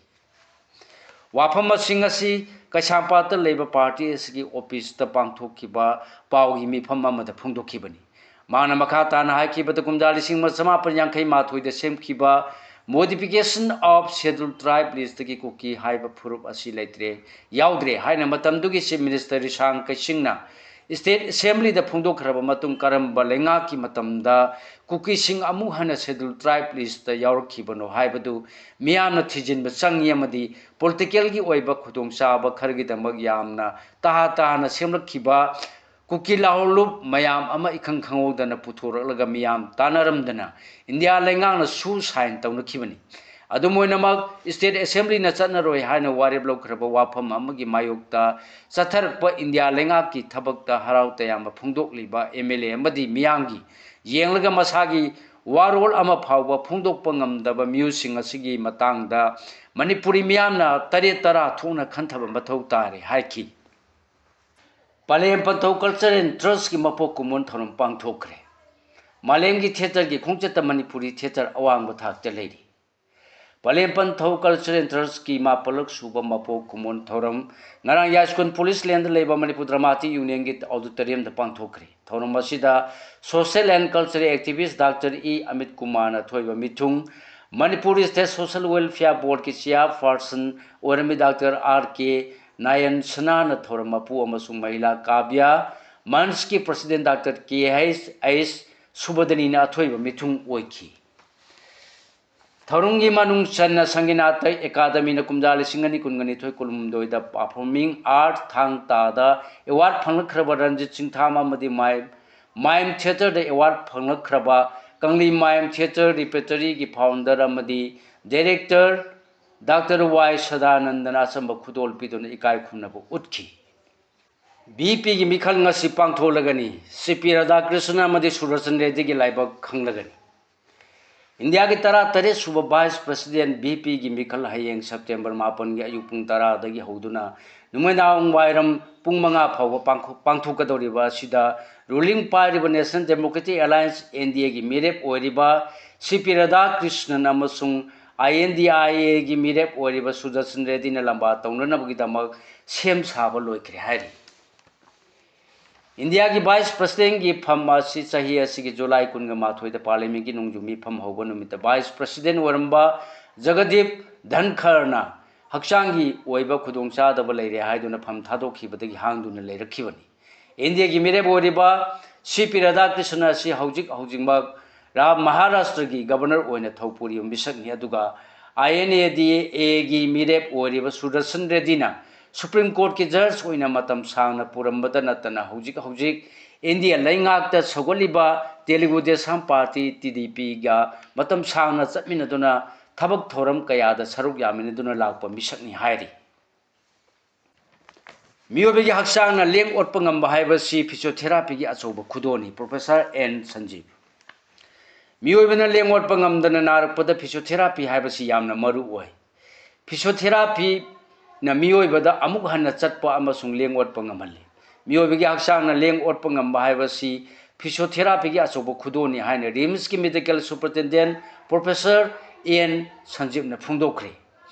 ꯋꯥꯐꯝꯁꯤꯡ ꯑꯁꯤ ꯀꯩꯁꯥꯝꯄꯥꯠꯇ ꯂꯩꯕ party ꯑꯁꯤꯒꯤ officeꯇ ꯄꯥꯡꯊꯣꯛꯈꯤꯕ ꯄꯥꯎꯒꯤ ꯃꯤꯐꯝ ꯑꯃꯗ ꯐꯣꯡꯗꯣꯛꯈꯤꯕꯅꯤ꯫ ꯃꯥꯅ ꯃꯈꯥ ꯇꯥꯅ ꯍꯥꯏꯈꯤꯕꯗ, ꯀꯨꯝꯖꯥ ꯂꯤꯁꯤꯡ ꯑꯃ ꯆꯃꯥꯄꯟ ꯌꯥꯡꯈꯩ ꯃꯥꯊꯣꯏꯗ ꯁꯦꯝꯈꯤꯕ Modification of Scheduled Tribe List ꯀꯤ ꯀꯨꯀꯤ ꯍꯥꯏꯕ ꯐꯨꯔꯨꯞ ꯑꯁꯤ ꯂꯩꯇ꯭ꯔꯦ, ꯌꯥꯎꯗ꯭ꯔꯦ ꯍꯥꯏꯅ ꯃꯇꯝꯗꯨꯒꯤ Chief Minister ꯔꯤꯁꯥꯡ ꯀꯩꯁꯤꯡꯅ State Assembly ꯗ ꯐꯣꯡꯗꯣꯛꯈ꯭ꯔꯕ ꯃꯇꯨꯡ, ꯀꯔꯝꯕ ꯂꯩꯉꯥꯛꯀꯤ ꯃꯇꯝꯗ ꯀꯨꯀꯤꯁꯤꯡ ꯑꯃꯨꯛ ꯍꯟꯅ Scheduled Tribe List ꯇ ꯌꯥꯎꯔꯛꯈꯤꯕꯅꯣ ꯍꯥꯏꯕꯗꯨ ꯃꯤꯌꯥꯝꯅ ꯊꯤꯖꯤꯟꯕ ꯆꯪꯉꯤ ꯑꯃꯗꯤ political ꯒꯤ ꯑꯣꯏꯕ ꯈꯨꯗꯣꯡꯆꯥꯕ ꯈꯔꯒꯤꯗꯃꯛ ꯌꯥꯝꯅ ꯇꯍꯥ ꯇꯍꯥꯅ ꯁꯦꯝꯂꯛꯈꯤꯕ ꯀꯨꯀꯤ ꯂꯥꯍꯣꯔꯂꯨꯞ ꯃꯌꯥꯝ ꯑꯃ ꯏꯈꯪ ꯈꯪꯍꯧꯗꯅ ꯄꯨꯊꯣꯔꯛꯂꯒ ꯃꯤꯌꯥꯝ ꯇꯥꯟꯅꯔꯝꯗꯅ ꯏꯟꯗꯤꯌꯥ ꯂꯩꯉꯥꯛꯅ ꯁꯨ ꯁꯥꯏꯟ ꯇꯧꯅꯈꯤꯕꯅꯤ꯫ ꯑꯗꯨꯝ ꯑꯣꯏꯅꯃꯛ, State Assembly ꯅ ꯆꯠꯅꯔꯣꯏ ꯍꯥꯏꯅ ꯋꯥꯔꯦꯞ ꯂꯧꯈ꯭ꯔꯕ ꯋꯥꯐꯝ ꯑꯃꯒꯤ ꯃꯥꯌꯣꯛꯇ ꯆꯠꯊꯔꯛꯄ ꯏꯟꯗꯤꯌꯥ ꯂꯩꯉꯥꯛꯀꯤ ꯊꯕꯛꯇ ꯍꯔꯥꯎ ꯇꯌꯥꯝꯕ ꯐꯣꯡꯗꯣꯛꯂꯤꯕ M L A ꯑꯃꯗꯤ ꯃꯤꯌꯥꯝꯒꯤ ꯌꯦꯡꯂꯒ ꯃꯁꯥꯒꯤ ꯋꯥꯔꯣꯜ ꯑꯃ ꯐꯥꯎꯕ ꯐꯣꯡꯗꯣꯛꯄ ꯉꯝꯗꯕ ꯃꯤꯑꯣꯏꯁꯤꯡ ꯑꯁꯤꯒꯤ ꯃꯇꯥꯡꯗ ꯃꯅꯤꯄꯨꯔꯤ ꯃꯤꯌꯥꯝꯅ ꯇꯔꯦꯠ ꯇꯔꯥ ꯊꯣꯛꯅ ꯈꯟꯊꯕ ꯃꯊꯧ ꯇꯥꯔꯦ ꯍꯥꯏꯈꯤ꯫ ꯄꯂꯦꯝ ꯄꯟꯊꯧ Culture and Trust ꯀꯤ ꯃꯄꯣꯛ ꯀꯨꯝꯑꯣꯟ ꯊꯧꯔꯝ ꯄꯥꯡꯊꯣꯛꯈ꯭ꯔꯦ꯫ ꯃꯥꯂꯦꯝꯒꯤ theatre ꯒꯤ ꯈꯣꯡꯆꯠꯇ ꯃꯅꯤꯄꯨꯔꯤ theatre ꯑꯋꯥꯡꯕ ꯊꯥꯛꯇ ꯂꯩꯔꯤ꯫ ꯄꯂꯦꯝ ꯄꯟꯊꯧ Culture and Trust ꯀꯤ ꯃꯥꯄꯜꯂꯛ ꯁꯨꯕ ꯃꯄꯣꯛ ꯀꯨꯝꯑꯣꯟ ꯊꯧꯔꯝ ꯉꯔꯥꯡ ꯌꯥꯏꯁ꯭ꯀꯨꯜ Police Lane ꯗ ꯂꯩꯕ ꯃꯅꯤꯄꯨꯔ Dramatic Union ꯒꯤ auditorium ꯗ ꯄꯥꯡꯊꯣꯛꯈ꯭ꯔꯦ꯫ ꯊꯧꯔꯝ ꯑꯁꯤꯗ social and cultural activist Doctor E Amit ꯀꯨꯃꯥꯔꯅ ꯊꯣꯏꯕ ꯃꯤꯊꯨꯡ, Manipur State Social Welfare Board ꯀꯤ chairperson ꯑꯣꯏꯔꯝꯃꯤ Doctor R K ꯅꯥꯌꯟ ꯁꯅꯥꯅ ꯊꯧꯔꯝ ꯃꯄꯨ ꯑꯃꯁꯨꯡ ꯃꯍꯤꯂꯥ ꯀꯥꯕ꯭ꯌ ꯃꯟꯆ ꯀꯤ president Doctor K H H ꯁꯨꯕꯗꯅꯤꯅ ꯑꯊꯣꯏꯕ ꯃꯤꯊꯨꯡ ꯑꯣꯏꯈꯤ꯫ ꯊꯧꯔꯝꯒꯤ ꯃꯅꯨꯡ ꯆꯟꯅ ꯁꯪꯒꯤꯅꯥꯇꯩ ꯑꯦꯀꯥꯗꯃꯤꯅ ꯀꯨꯝꯖꯥ ꯂꯤꯁꯤꯡ ꯑꯅꯤ ꯀꯨꯟꯒ ꯅꯤꯊꯣꯏ ꯀꯨꯟꯍꯨꯝꯗꯣꯏꯗ performing art ꯊꯥꯡ ꯇꯥꯗ award ꯐꯪꯂꯛꯈ꯭ꯔꯕ ꯔꯟꯖꯤꯠ ꯆꯤꯡꯊꯥꯝ ꯑꯃꯗꯤ ꯃꯥꯏ-, ꯃꯥꯏꯝ theatre ꯗ award ꯐꯪꯂꯛꯈ꯭ꯔꯕ ꯀꯪꯂꯤ ꯃꯥꯏꯝ theatre repertory ꯒꯤ founder ꯑꯃꯗꯤ director Doctor ꯋꯥꯏ ꯁꯗꯥꯅꯟꯗꯅ ꯑꯆꯝꯕ ꯈꯨꯗꯣꯜ ꯄꯤꯗꯨꯅ ꯏꯀꯥꯏ ꯈꯨꯝꯅꯕ ꯎꯠꯈꯤ꯫ ꯚꯤ ꯄꯤ ꯒꯤ ꯃꯤꯈꯜ ꯉꯁꯤ ꯄꯥꯡꯊꯣꯛꯂꯒꯅꯤ꯫ ꯁꯤ ꯄꯤ ꯔꯥꯙꯥꯀ꯭ꯔꯤꯁꯅꯟ ꯑꯃꯗꯤ ꯁꯨꯗꯔꯁꯟ ꯔꯦꯗ꯭ꯗꯤꯒꯤ ꯂꯥꯏꯕꯛ ꯈꯪꯂꯒꯅꯤ꯫ ꯏꯟꯗꯤꯌꯥꯒꯤ ꯇꯔꯥꯇꯔꯦꯠ ꯁꯨꯕ Vice President ꯚꯤ ꯄꯤ ꯒꯤ ꯃꯤꯈꯜ ꯍꯌꯦꯡ September ꯃꯥꯄꯟꯒꯤ ꯑꯌꯨꯛ ꯄꯨꯡ ꯇꯔꯥꯗꯒꯤ ꯍꯧꯗꯨꯅ ꯅꯨꯃꯤꯗꯥꯡ ꯋꯥꯏꯔꯝ ꯄꯨꯡ ꯃꯉꯥ ꯐꯥꯎꯕ ꯄꯥꯡꯈꯣ-, ꯄꯥꯡꯊꯣꯛꯀꯗꯧꯔꯤꯕ ꯑꯁꯤꯗ ruling ꯄꯥꯏꯔꯤꯕ National Democratic Alliance, N D A ꯒꯤ ꯃꯤꯔꯦꯞ ꯑꯣꯏꯔꯤꯕ ꯁꯤ ꯄꯤ ꯔꯥꯙꯥꯀ꯭ꯔꯤꯁꯅꯟ ꯑꯃꯁꯨꯡ I N D I A ꯒꯤ ꯃꯤꯔꯦꯞ ꯑꯣꯏꯔꯤꯕ ꯁꯨꯗꯔꯁꯟ ꯔꯦꯗ꯭ꯗꯤꯅ ꯂꯝꯕꯥ ꯇꯧꯅꯅꯕꯒꯤꯗꯃꯛ ꯁꯦꯝ ꯁꯥꯕ ꯂꯣꯏꯈ꯭ꯔꯦ ꯍꯥꯏꯔꯤ꯫ ꯏꯟꯗꯤꯌꯥꯒꯤ ꯚꯥꯏꯁ ꯄ꯭ꯔꯁꯤꯗꯦꯟꯒꯤ ꯐꯝ ꯑꯁꯤ ꯆꯍꯤ ꯑꯁꯤꯒꯤ ꯖꯨꯂꯥꯏ ꯀꯨꯟꯒ ꯃꯥꯊꯣꯏꯗ ꯄꯥꯔꯂꯤꯌꯥꯃꯦꯟꯒꯤ ꯅꯣꯡꯖꯨ ꯃꯤꯐꯝ ꯍꯧꯕ ꯅꯨꯃꯤꯠꯇ ꯚꯥꯏꯁ ꯄ꯭ꯔꯁꯤꯗꯦꯟ ꯑꯣꯏꯔꯝꯕ ꯖꯒꯗꯤꯞ ꯙꯟꯈꯔꯅ ꯍꯛꯆꯥꯡꯒꯤ ꯑꯣꯏꯕ ꯈꯨꯗꯣꯡꯆꯥꯗꯕ ꯂꯩꯔꯦ ꯍꯥꯏꯗꯨꯅ ꯐꯝ ꯊꯥꯗꯣꯛꯈꯤꯕꯗꯒꯤ ꯍꯥꯡꯗꯨꯅ ꯂꯩꯔꯛꯈꯤꯕꯅꯤ꯫ ꯏꯟꯗꯤꯌꯥꯒꯤ ꯃꯤꯔꯦꯞ ꯑꯣꯏꯔꯤꯕ ꯁꯤ ꯄꯤ ꯔꯥꯙꯥꯀ꯭ꯔꯤꯁꯅ ꯑꯁꯤ ꯍꯧꯖꯤꯛ ꯍꯧꯖꯤꯛꯃꯛ ꯔꯥ-, ꯃꯍꯥꯔꯥꯁꯇ꯭ꯔꯒꯤ ꯒꯕꯔꯅꯔ ꯑꯣꯏꯅ ꯊꯧ ꯄꯨꯔꯤꯕ ꯃꯤꯁꯛꯅꯤ꯫ ꯑꯗꯨꯒ ꯑꯥꯏ ꯑꯦꯟ ꯑꯦ ꯗꯤ ꯑꯦꯒꯤ ꯃꯤꯔꯦꯞ ꯑꯣꯏꯔꯤꯕ ꯁꯨꯗꯔꯁꯟ ꯔꯦꯗꯤꯅ ꯁꯨꯄ꯭ꯔꯤꯝ ꯀꯣꯔꯠꯀꯤ ꯖꯖ ꯑꯣꯏꯅ ꯃꯇꯝ ꯁꯥꯡꯅ ꯄꯨꯔꯝꯕꯇ ꯅꯠꯇꯅ ꯍꯧꯖꯤꯛ ꯍꯧꯖꯤꯛ ꯏꯟꯗꯤꯌꯥ ꯂꯩꯉꯥꯛꯇ ꯁꯧꯒꯠꯂꯤꯕ Telugu Desam party, T D ꯄꯤꯒ ꯃꯇꯝ ꯁꯥꯡꯅ ꯆꯠꯃꯤꯟꯅꯗꯨꯅ ꯊꯕꯛ ꯊꯧꯔꯝ ꯀꯌꯥꯗ ꯁꯔꯨꯛ ꯌꯥꯃꯤꯟꯅꯗꯨꯅ ꯂꯥꯛꯄ ꯃꯤꯁꯛꯅꯤ ꯍꯥꯏꯔꯤ꯫ ꯃꯤꯑꯣꯏꯕꯒꯤ ꯍꯛꯆꯥꯡꯅ ꯂꯦꯡ ꯑꯣꯠꯄ ꯉꯝꯕ ꯍꯥꯏꯕꯁꯤ ꯐꯤꯖꯤꯌꯣꯊꯦꯔꯥꯄꯤꯒꯤ ꯑꯆꯧꯕ ꯈꯨꯗꯣꯜꯅꯤ꯫ Professor and ꯁꯟꯖꯤꯕ꯫ ꯃꯤꯑꯣꯏꯕꯅ ꯂꯦꯡ ꯑꯣꯠꯄ ꯉꯝꯗꯅ ꯅꯥꯔꯛꯄꯗ ꯐꯤꯖꯤꯌꯣꯊꯦꯔꯥꯄꯤ ꯍꯥꯏꯕꯁꯤ ꯌꯥꯝꯅ ꯃꯔꯨ ꯑꯣꯏ꯫ ꯐꯤꯖꯤꯌꯣꯊꯦꯔꯥꯄꯤꯅ ꯃꯤꯑꯣꯏꯕꯗ ꯑꯃꯨꯛ ꯍꯟꯅ ꯆꯠꯄ ꯑꯃꯁꯨꯡ ꯂꯦꯡ ꯑꯣꯠꯄ ꯉꯝꯍꯜꯂꯤ꯫ ꯃꯤꯑꯣꯏꯕꯒꯤ ꯍꯛꯆꯥꯡꯅ ꯂꯦꯡ ꯑꯣꯠꯄ ꯉꯝꯕ ꯍꯥꯏꯕꯁꯤ ꯐꯤꯖꯤꯌꯣꯊꯦꯔꯥꯄꯤꯒꯤ ꯑꯆꯧꯕ ꯈꯨꯗꯣꯜꯅꯤ ꯍꯥꯏꯅ ꯔꯤꯝꯁꯀꯤ ꯃꯦꯗꯤꯀꯦꯜ ꯁꯨꯄꯔꯤꯟꯇꯦꯟꯗꯦꯟ ꯄ꯭ꯔꯣꯐꯦꯁꯔ ꯑꯦꯟ ꯁꯟꯖꯤꯕꯅ ꯐꯣꯡꯗꯣꯛꯈ꯭ꯔꯦ꯫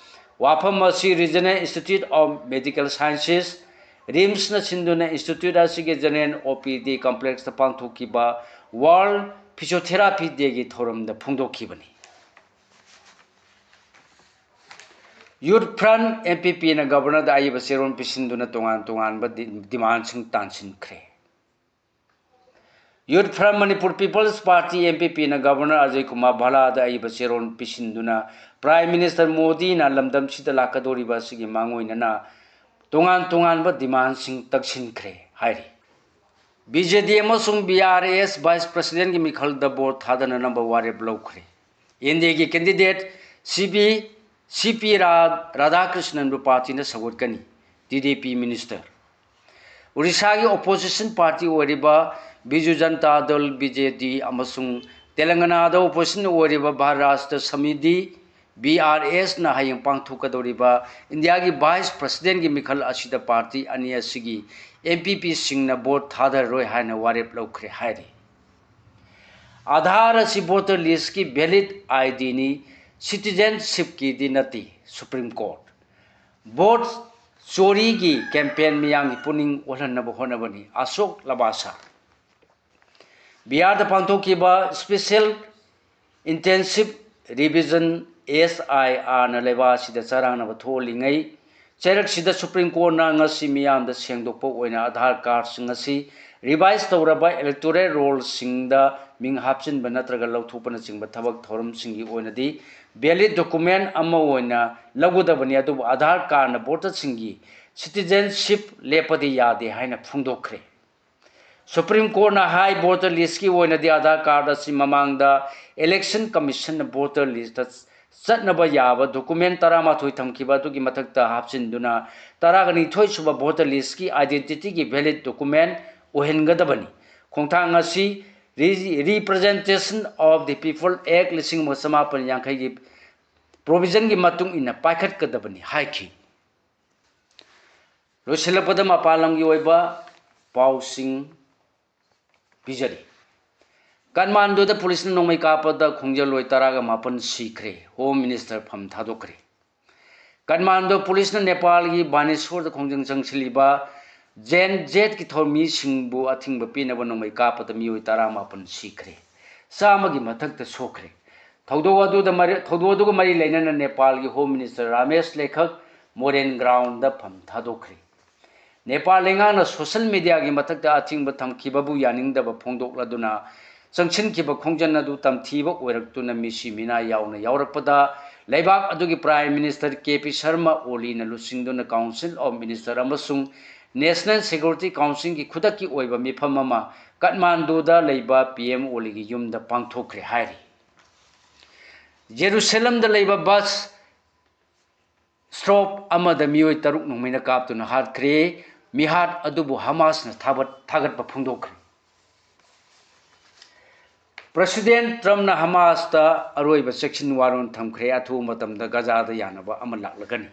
ꯋꯥꯐꯝ ꯑꯁꯤ Regional Institute of Medical Sciences, ꯔꯤꯝꯁꯅ ꯁꯤꯟꯗꯨꯅ ꯏꯟꯁꯇꯤꯇ꯭ꯌꯨꯠ ꯑꯁꯤꯒꯤ ꯖꯦꯅꯔꯦꯜ ꯑꯣ ꯄꯤ ꯗꯤ ꯀꯝꯄ꯭ꯂꯦꯛꯁꯇ ꯄꯥꯡꯊꯣꯛꯈꯤꯕ ꯋꯥꯔꯜ ꯐꯤꯖꯤꯌꯣꯊꯦꯔꯥꯄꯤ ꯗꯦꯒꯤ ꯊꯧꯔꯝꯗ ꯐꯣꯡꯗꯣꯛꯈꯤꯕꯅꯤ꯫ ꯌꯨꯠ ꯐ꯭ꯔꯟꯠ, ꯑꯦꯝ ꯄꯤ ꯄꯤꯅ ꯒꯕꯔꯅꯔꯗ ꯑꯏꯕ ꯆꯦꯔꯣꯜ ꯄꯤꯁꯤꯟꯗꯨꯅ ꯇꯣꯉꯥꯟ ꯇꯣꯉꯥꯟꯕ ꯗꯤ-, ꯗꯤꯃꯥꯟꯁꯤꯡ ꯇꯥꯟꯁꯤꯟꯈ꯭ꯔꯦ꯫ Youth front Manipur peoples party, M P ꯄꯤꯅ ꯒꯕꯔꯅꯔ ꯑꯖꯌ ꯀꯨꯃꯥꯔ ꯚꯜꯂꯥꯗ ꯑꯏꯕ ꯆꯦꯔꯣꯜ ꯄꯤꯁꯤꯟꯗꯨꯅ ꯄ꯭ꯔꯥꯏꯝ ꯃꯤꯅꯤꯁꯇꯔ ꯃꯣꯗꯤꯅ ꯂꯝꯗꯝꯁꯤꯗ ꯂꯥꯛꯀꯗꯧꯔꯤꯕ ꯑꯁꯤꯒꯤ ꯃꯥꯡꯑꯣꯏꯅꯅ ꯇꯣꯉꯥꯟ ꯇꯣꯉꯥꯟꯕ ꯗꯤꯃꯥꯟꯁꯤꯡ ꯇꯛꯁꯤꯟꯈ꯭ꯔꯦ ꯍꯥꯏꯔꯤ꯫ ꯕꯤ ꯖꯦ ꯗꯤ ꯑꯃꯁꯨꯡ ꯕꯤ ꯑꯥꯔ ꯑꯦꯁ ꯚꯥꯏꯁ ꯄ꯭ꯔꯁꯤꯗꯦꯟꯒꯤ ꯃꯤꯈꯜꯗ ꯚꯣꯠ ꯊꯥꯗꯅꯅꯕ ꯋꯥꯔꯦꯞ ꯂꯧꯈ꯭ꯔꯦ꯫ ꯑꯦꯟ ꯗꯤ ꯑꯦꯒꯤ ꯀꯦꯟꯗꯤꯗꯦꯠ ꯁꯤ ꯕꯤ, ꯁꯤ ꯄꯤ ꯔꯥ-, ꯔꯥꯙꯥꯀ꯭ꯔꯤꯁꯅꯟꯕꯨ ꯄꯥꯔꯇꯤꯅ ꯁꯧꯒꯠꯀꯅꯤ꯫ ꯇꯤ ꯗꯤ ꯄꯤ ꯃꯤꯅꯤꯁꯇꯔ꯫ ꯑꯣꯔꯤꯁꯥꯒꯤ ꯑꯣꯄꯣꯖꯤꯁꯟ ꯄꯥꯔꯇꯤ ꯑꯣꯏꯔꯤꯕ ꯕꯤꯖꯨ ꯖꯟꯇꯥ ꯗꯜ, ꯕꯤ ꯖꯦ ꯗꯤ, ꯑꯃꯁꯨꯡ ꯇꯦꯂꯪꯒꯅꯥꯗ ꯑꯣꯄꯣꯖꯤꯁꯟ ꯑꯣꯏꯔꯤꯕ ꯚꯥꯔꯠ ꯔꯥꯁꯇ꯭ꯔ ꯁꯃꯤꯇꯤ, ꯕꯤ ꯑꯥꯔ ꯑꯦꯁꯅ ꯍꯌꯦꯡ ꯄꯥꯡꯊꯣꯛꯀꯗꯧꯔꯤꯕ ꯏꯟꯗꯤꯌꯥꯒꯤ ꯚꯥꯏꯁ ꯄ꯭ꯔꯁꯤꯗꯦꯟꯒꯤ ꯃꯤꯈꯜ ꯑꯁꯤꯗ ꯄꯥꯔꯇꯤ ꯑꯅꯤ ꯑꯁꯤꯒꯤ ꯑꯦꯝ ꯄꯤ ꯄꯤꯁꯤꯡꯅ ꯚꯣꯠ ꯊꯥꯗꯔꯔꯣꯏ ꯍꯥꯏꯅ ꯋꯥꯔꯦꯞ ꯂꯧꯈ꯭ꯔꯦ ꯍꯥꯏꯔꯤ꯫ ꯑꯥꯙꯥꯔ ꯑꯁꯤ ꯚꯣꯇꯔ ꯂꯤꯁ꯭ꯠꯀꯤ ꯚꯦꯂꯤꯗ ꯑꯥꯏ ꯗꯤꯅꯤ, ꯁꯤꯇꯤꯖꯦꯟꯁꯤꯞꯀꯤꯗꯤ ꯅꯠꯇꯦ, ꯁꯨꯄ꯭ꯔꯤꯝ ꯀꯣꯔꯠ꯫ ꯚꯣꯠ ꯆꯣꯔꯤꯒꯤ campaign ꯃꯤꯌꯥꯝꯒꯤ ꯄꯨꯛꯅꯤꯡ ꯑꯣꯜꯍꯟꯅꯕ ꯍꯣꯠꯅꯕꯅꯤ꯫ ꯑꯁꯣꯛ ꯂꯕꯥꯁꯥ꯫ ꯕꯤꯍꯥꯔꯗ ꯄꯥꯡꯊꯣꯛꯈꯤꯕ Special Intensive Revision, S I R ꯅ ꯂꯩꯕꯥꯛ ꯑꯁꯤꯗ ꯆꯔꯥꯡꯅꯕ ꯊꯣꯛꯍꯜꯂꯤꯉꯩ ꯆꯩꯔꯛꯁꯤꯗ Supreme Court ꯅ ꯉꯁꯤ ꯃꯤꯌꯥꯝꯗ ꯁꯦꯡꯗꯣꯛꯄ ꯑꯣꯏꯅ Aadhaar card ꯁꯤꯡ ꯑꯁꯤ revise ꯇꯧꯔꯕ electoral roll ꯁꯤꯡꯗ ꯃꯤꯡ ꯍꯥꯞꯆꯤꯟꯕ ꯅꯠꯇ꯭ꯔꯒ ꯂꯧꯊꯣꯛꯄꯅꯆꯤꯡꯕ ꯊꯕꯛ ꯊꯧꯔꯝꯁꯤꯡꯒꯤ ꯑꯣꯏꯅꯗꯤ valid document ꯑꯃ ꯑꯣꯏꯅ ꯂꯧꯒꯗꯕꯅꯤ, ꯑꯗꯨꯕꯨ Aadhaar card ꯅ voter ꯁꯤꯡꯒꯤ citizenship ꯂꯦꯞꯄꯗꯤ ꯌꯥꯗꯦ ꯍꯥꯏꯅ ꯐꯣꯡꯗꯣꯛꯈ꯭ꯔꯦ꯫ Supreme Court ꯅ ꯍꯥꯏ, voter list ꯀꯤ ꯑꯣꯏꯅꯗꯤ Aadhaar card ꯑꯁꯤ ꯃꯃꯥꯡꯗ Election Commission ꯅ voter list ꯇ ꯆꯠꯅꯕ ꯌꯥꯕ document ꯇꯔꯥꯃꯥꯊꯣꯏ ꯊꯝꯈꯤꯕ ꯑꯗꯨꯒꯤ ꯃꯊꯛꯇ ꯍꯥꯞꯆꯤꯟꯗꯨꯅ ꯇꯔꯥꯅꯤꯊꯣꯏ ꯁꯨꯕ voter list ꯀꯤ identity ꯒꯤ valid document ꯑꯣꯏꯍꯟꯒꯗꯕꯅꯤ꯫ ꯈꯣꯡꯊꯥꯡ ꯑꯁꯤ Re-, Representation of the People Act ꯂꯤꯁꯤꯡ ꯑꯃꯒ ꯆꯃꯥꯄꯟ ꯌꯥꯡꯈꯩꯒꯤ provision ꯒꯤ ꯃꯇꯨꯡ ꯏꯟꯅ ꯄꯥꯏꯈꯠꯀꯗꯕꯅꯤ ꯍꯥꯏꯈꯤ꯫ ꯂꯣꯏꯁꯤꯜꯂꯛꯄꯗ ꯃꯄꯥꯟ ꯂꯝꯒꯤ ꯑꯣꯏꯕ ꯄꯥꯎꯁꯤꯡ ꯄꯤꯖꯔꯤ꯫ ꯀꯥꯊꯃꯥꯟꯗꯨꯗ ꯄꯨꯂꯤꯁꯅ ꯅꯣꯡꯃꯩ ꯀꯥꯞꯄꯗ ꯈꯣꯡꯖꯜꯂꯣꯏ ꯇꯔꯥꯒ ꯃꯥꯄꯟ ꯁꯤꯈ꯭ꯔꯦ꯫ Home Minister ꯐꯝ ꯊꯥꯗꯣꯛꯈ꯭ꯔꯦ꯫ ꯀꯥꯊꯃꯥꯟꯗꯨ ꯄꯨꯂꯤꯁꯅ ꯅꯦꯄꯥꯜꯒꯤ ꯕꯥꯅꯦꯁꯣꯔꯗ ꯈꯣꯡꯖꯪ ꯆꯪꯁꯤꯜꯂꯤꯕ Gen Z ꯀꯤ ꯊꯧꯃꯤꯁꯤꯡꯕꯨ ꯑꯊꯤꯡꯕ ꯄꯤꯅꯕ ꯅꯣꯡꯃꯩ ꯀꯥꯞꯄꯗ ꯃꯤꯑꯣꯏ ꯇꯔꯥꯃꯥꯄꯟ ꯁꯤꯈ꯭ꯔꯦ, ꯆꯥꯝꯃꯒꯤ ꯃꯊꯛꯇ ꯁꯣꯛꯈ꯭ꯔꯦ꯫ ꯊꯧꯗꯣꯛ ꯑꯗꯨꯗ ꯃꯔꯤ-, ꯊꯧꯗꯣꯛ ꯑꯗꯨꯒ ꯃꯔꯤ ꯂꯩꯅꯅ ꯅꯦꯄꯥꯜꯒꯤ Home Minister ꯔꯥꯃꯦꯁ ꯂꯩꯈꯛ ꯃꯣꯔꯦꯟ ground ꯗ ꯐꯝ ꯊꯥꯗꯣꯛꯈ꯭ꯔꯦ꯫ ꯅꯦꯄꯥꯜ ꯂꯩꯉꯥꯛꯅ social media ꯒꯤ ꯃꯊꯛꯇ ꯑꯊꯤꯡꯕ ꯊꯝꯈꯤꯕꯕꯨ ꯌꯥꯅꯤꯡꯗꯕ ꯐꯣꯡꯗꯣꯛꯂꯗꯨꯅ ꯆꯪꯁꯤꯟꯈꯤꯕ ꯈꯣꯡꯖꯪ ꯑꯗꯨ ꯇꯝꯊꯤꯕ ꯑꯣꯏꯔꯛꯇꯨꯅ ꯃꯤꯁꯤ ꯃꯤꯅꯥ ꯌꯥꯎꯅ ꯌꯥꯎꯔꯛꯄꯗ ꯂꯩꯕꯥꯛ ꯑꯗꯨꯒꯤ Prime Minister K P Sharma ꯑꯣꯂꯤꯅ ꯂꯨꯆꯤꯡꯗꯨꯅ Council of Minister ꯑꯃꯁꯨꯡ National Security Council ꯒꯤ ꯈꯨꯗꯛꯀꯤ ꯑꯣꯏꯕ ꯃꯤꯐꯝ ꯑꯃ ꯀꯥꯊꯃꯥꯟꯗꯨꯗ ꯂꯩꯕ ꯄꯤ ꯑꯦꯝ ꯑꯣꯂꯤꯒꯤ ꯌꯨꯝꯗ ꯄꯥꯡꯊꯣꯛꯈ꯭ꯔꯦ ꯍꯥꯏꯔꯤ꯫ ꯖꯦꯔꯨꯁꯂꯝꯗ ꯂꯩꯕ bus stop ꯑꯃꯗ ꯃꯤꯑꯣꯏ ꯇꯔꯨꯛ ꯅꯣꯡꯃꯩꯅ ꯀꯥꯞꯇꯨꯅ ꯍꯥꯠꯈ꯭ꯔꯦ꯫ ꯃꯤꯍꯥꯠ ꯑꯗꯨꯕꯨ ꯍꯃꯥꯁꯅ ꯊꯥꯕꯠ-, ꯊꯥꯒꯠꯄ ꯐꯣꯡꯗꯣꯛꯈ꯭ꯔꯦ꯫ President ꯇ꯭ꯔꯝꯞꯅ ꯍꯃꯥꯁꯇ ꯑꯔꯣꯏꯕ ꯆꯦꯛꯁꯤꯟ ꯋꯥꯔꯣꯜ ꯊꯝꯈ꯭ꯔꯦ, ꯑꯊꯨꯕ ꯃꯇꯝꯗ ꯒꯖꯥꯗ ꯌꯥꯅꯕ ꯑꯃ ꯂꯥꯛꯂꯒꯅꯤ꯫